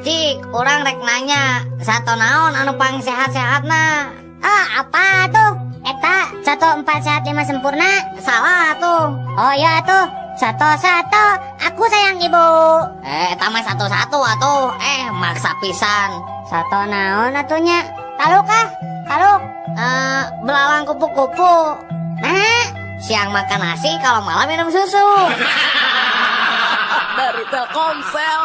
Cik, orang rek nanya, sato naon anu pang sehat-sehatna? Ah, apa tuh? Eta, 1 4 sehat 5 sempurna. Salah tuh. Oh iya tuh. 1 1, aku sayang ibu. Eta mah 1 1 atuh. Maksa pisan. Sato naon atunya? Taluk ah? Taluk. Belalang kupu-kupu. Nah, siang makan nasi, kalau malam minum susu. Dari Telkomsel.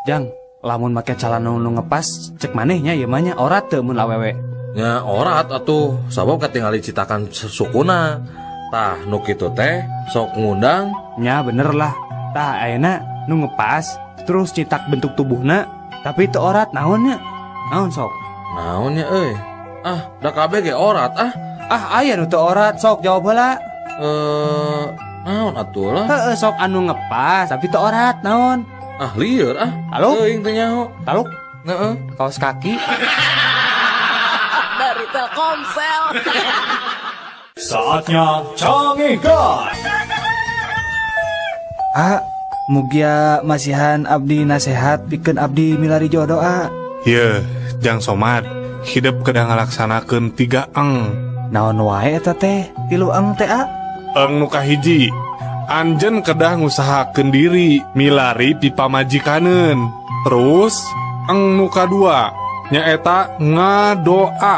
Jang, lamun make calana nu ngepas, cek manehnya ieu mah nya orat teu mun awewe. Nya orat atuh, sabab katingali citakan sukuna. Tah nu kitu teh sok ngundang. Nya bener lah. Tah ayeuna nu ngepas terus citak bentuk tubuhna, tapi teu orat naon nya? Naon sok? Naon nya euy? Ah, da kabeh ge orat ah. Ah, aya nu teu orat sok jawab heula. Naon atuh lah. Heeh, sok anu ngepas tapi teu orat naon? Ah, lieur ah. Taluk? Teuing teu nyaho. Taluk? Heeh. Kaos kaki. Dari Telkomsel. Saatnya Canggihkan. Ah, mugia masihan abdi nasehat pikeun abdi milari jodoh ah. Yeuh, Jang Somad, hidup kedah ngalaksanakeun 3 eng. Naon wae eta teh? 3 eng teh ah? Eng nu kahiji, anjeun kedah ngusahakeun diri milari pipamajikaneun. Terus eng nu kadua nyaeta ngadoa.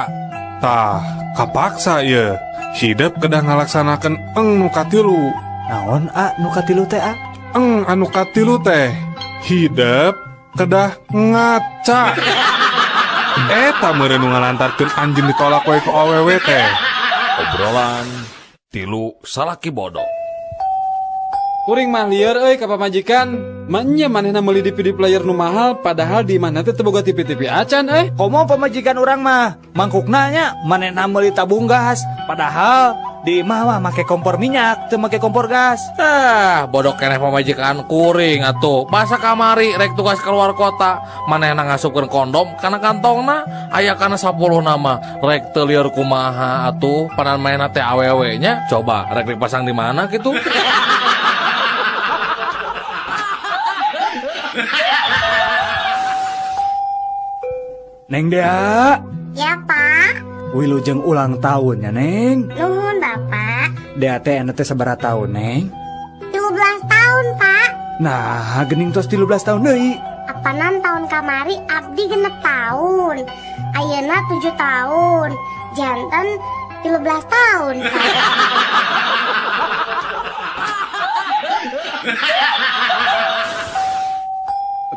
Tah, kapaksa ye. Hidup kedah ngalaksanakeun eng nu katilu. Naon a nu katilu teh a? Eng anu katilu teh hidup kedah ngaca. Eta meureun nu ngalantarkeun anjeun ditolak we ku awewe teh. Obrolan tilu salaki bodoh. Kuring mah lieur euy ka pamajikan. Manya manehna meuli DVD player nu mahal padahal di mana teh teu boga TV-TV acan euy. Komo pamajikan urang mah mangkukna nya manehna meuli tabung gas padahal di imah mah make kompor minyak teu make kompor gas. Ah, bodoh keneh pamajikan kuring atuh. Basa kamari rek tugas keluar kota manehna ngasupkeun kondom kana kantongna aya kana 10 nama rek teu lieur kumaha atuh panan manehna teh awewe nya coba rek dipasang di mana kitu. Neng Dea. Ya, Pak. Wilujeng ulang tahun ya, Neng. Nuhun, Bapak. Dea teh anu teh sabaraha tahun, Neng? 13 tahun, Pak. Nah, gening tos 13 tahun deui. Apanan tahun kamari abdi 6 tahun. Ayeuna 7 tahun. Janten 13 tahun, Pak.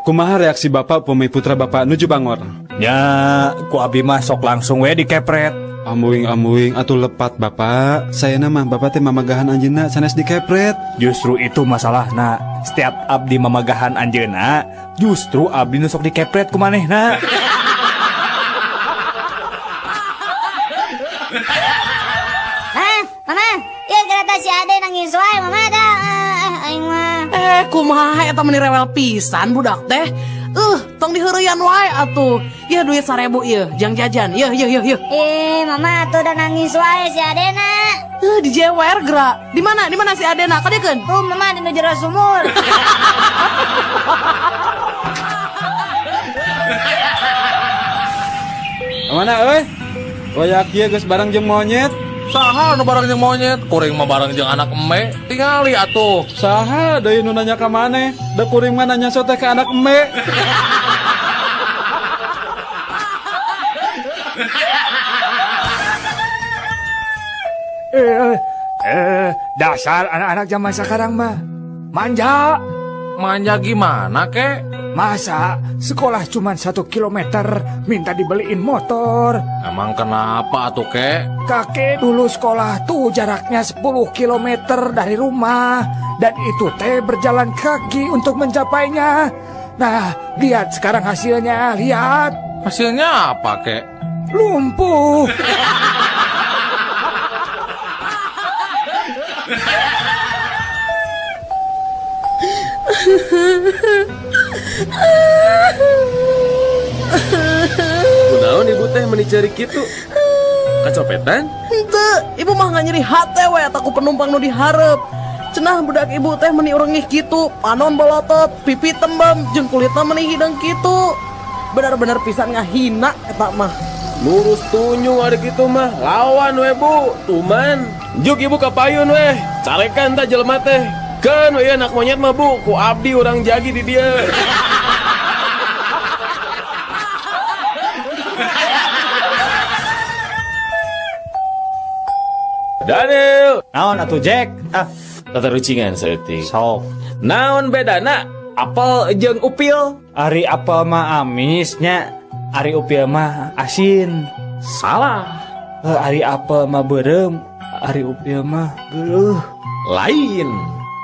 Kumaha reaksi bapak pemi putra bapak nuju bangor? Ya, ku abi mah sok langsung we dikepret. Amuing-amuing atuh lepat bapak. Saya mah bapak teh mamagahan anjeunna sanes dikepret. Justru itu masalahna. Setiap abdi mamagahan anjeunna, justru abdi nu sok dikepret ku manehna. Hah, mama, ieu kereta si Ade nangis wae mama dah. Aing mah. Kumaha eta meni rewel pisan budak teh. Tong diheureyan wae atuh. Yeuh duit 1000 ieu, jang jajan. Yeuh yeuh yeuh yeuh. Mama atuh udah nangis wae si Adena. Dijewer gerak. Di mana? Di mana si Adena? Kadiekeun? Tuh mama di nu jero sumur. Mana euy? Wayak ieu geus bareng jeung monyet. Saha nu bareng jeung monyet? Kuring mah bareng jeung anak eme. Tingali atuh. Saha deui nu nanya ka maneh? Da kuring mah nanya sote ka anak eme. Dasar anak-anak zaman sekarang mah manja. Manja gimana kek? Masa sekolah cuma 1 kilometer minta dibeliin motor? Emang kenapa tuh kek? Kakek dulu sekolah tuh jaraknya 10 kilometer dari rumah. Dan itu teh berjalan kaki untuk mencapainya. Nah, lihat sekarang hasilnya, lihat. Hasilnya apa kek? Lumpuh. Kunaon ibu teh meni cari kitu? Kacopetan? Henteu, ibu mah nggak nyeri hate we eta ku penumpang nu dihareup. Cenah budak ibu teh meni urengih kitu, panon bolotot, pipi tembem, jeung kulitna meni hideung kitu. Benar-benar pisan ngahina eta mah. Lurus tunyung ada kitu mah, lawan we bu, tuman. Juk ibu kapayun we, carekan tah jelema teh. Keun we anak monyet mah bu, ku abdi urang jagi di dieu. Daniel, naon atuh Jack? Ah, tatarucingan saeutik. Sok. Naon bedana apel jeung upil? Ari apel mah amisnya, ari upil mah asin. Salah. Ari apel mah beureum, ari upil mah geuleuh. Lain.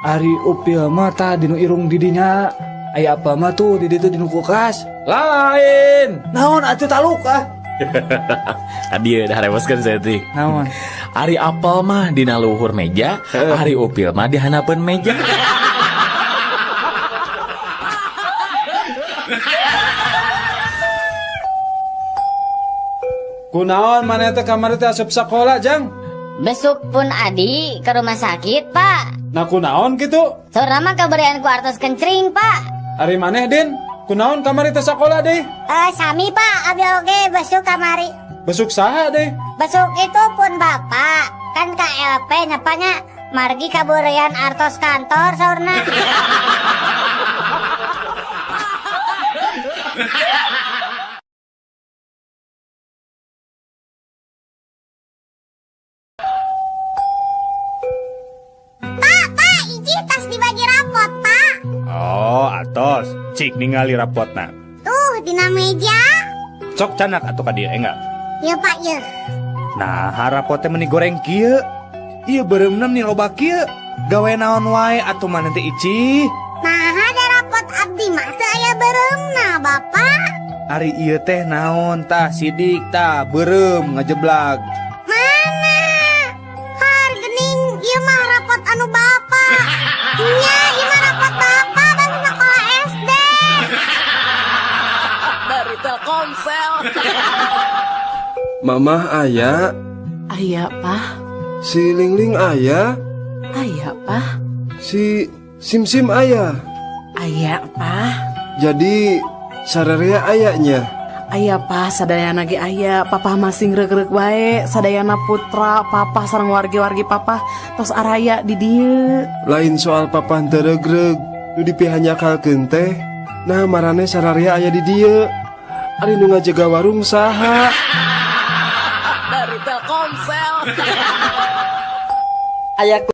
Ari upil mah tah dinu irung didinya. Aya apel mah tuh di ditu dinu kulkas. Lain. Naon atuh taluk ah. Tadi udah reweskeun saeutik. Naon? Ari apel mah dina luhur meja, ari upil mah di handapeun meja. Kunaon maneh teh kamari teh asup sakola, Jang? Besuk pun adi ke rumah sakit, Pak. Nah kunaon kitu? Saurna mah kaberian ku artos kencring, Pak. Ari maneh, Din? Kunaon kamari teh sakola deh? Sami Pak, abi oge besuk kamari. Besuk saha deh? Besuk itu pun bapak. Kan KLP nyapanya margi kaburian artos kantor saurna. Pak, Pak, ijih tas dibagi rapot, Pak. Oh, atos. Cik ningali rapotna. Tuh, dina meja. Sok canak atuh ka dieu enggak? Ya Pak, ya. Nah, rapotnya meni goreng kieu. Ieu beureumna meni loba kieu. Gawe naon wae atuh maneh teh Ici? Nah, ada rapot abdi mah teu aya beureumna, Bapak. Ari ieu teh naon tah sidik tah beureum ngajeblag. Mana? Har geuning ieu mah rapot anu Bapak. Nya, ieu mah rapot Bapak bangsa sekolah SD. Dari Telkomsel. Mamah aya. Aya, Pak. Si Lingling aya. Aya, Pak. Si Simsim aya. Aya, Pak. Jadi sararea ayanya. Aya, Pak, sadayana ge aya. Papa masih ngreureuk wae, sadayana putra, papa sareng wargi-wargi papa tos araya di dieu. Lain soal papa henteu regreg, nu dipihanyakalkeun teh. Nah, marane sararea aya di dieu. Ari nu ngajaga warung saha? Dari Telkomsel. Aya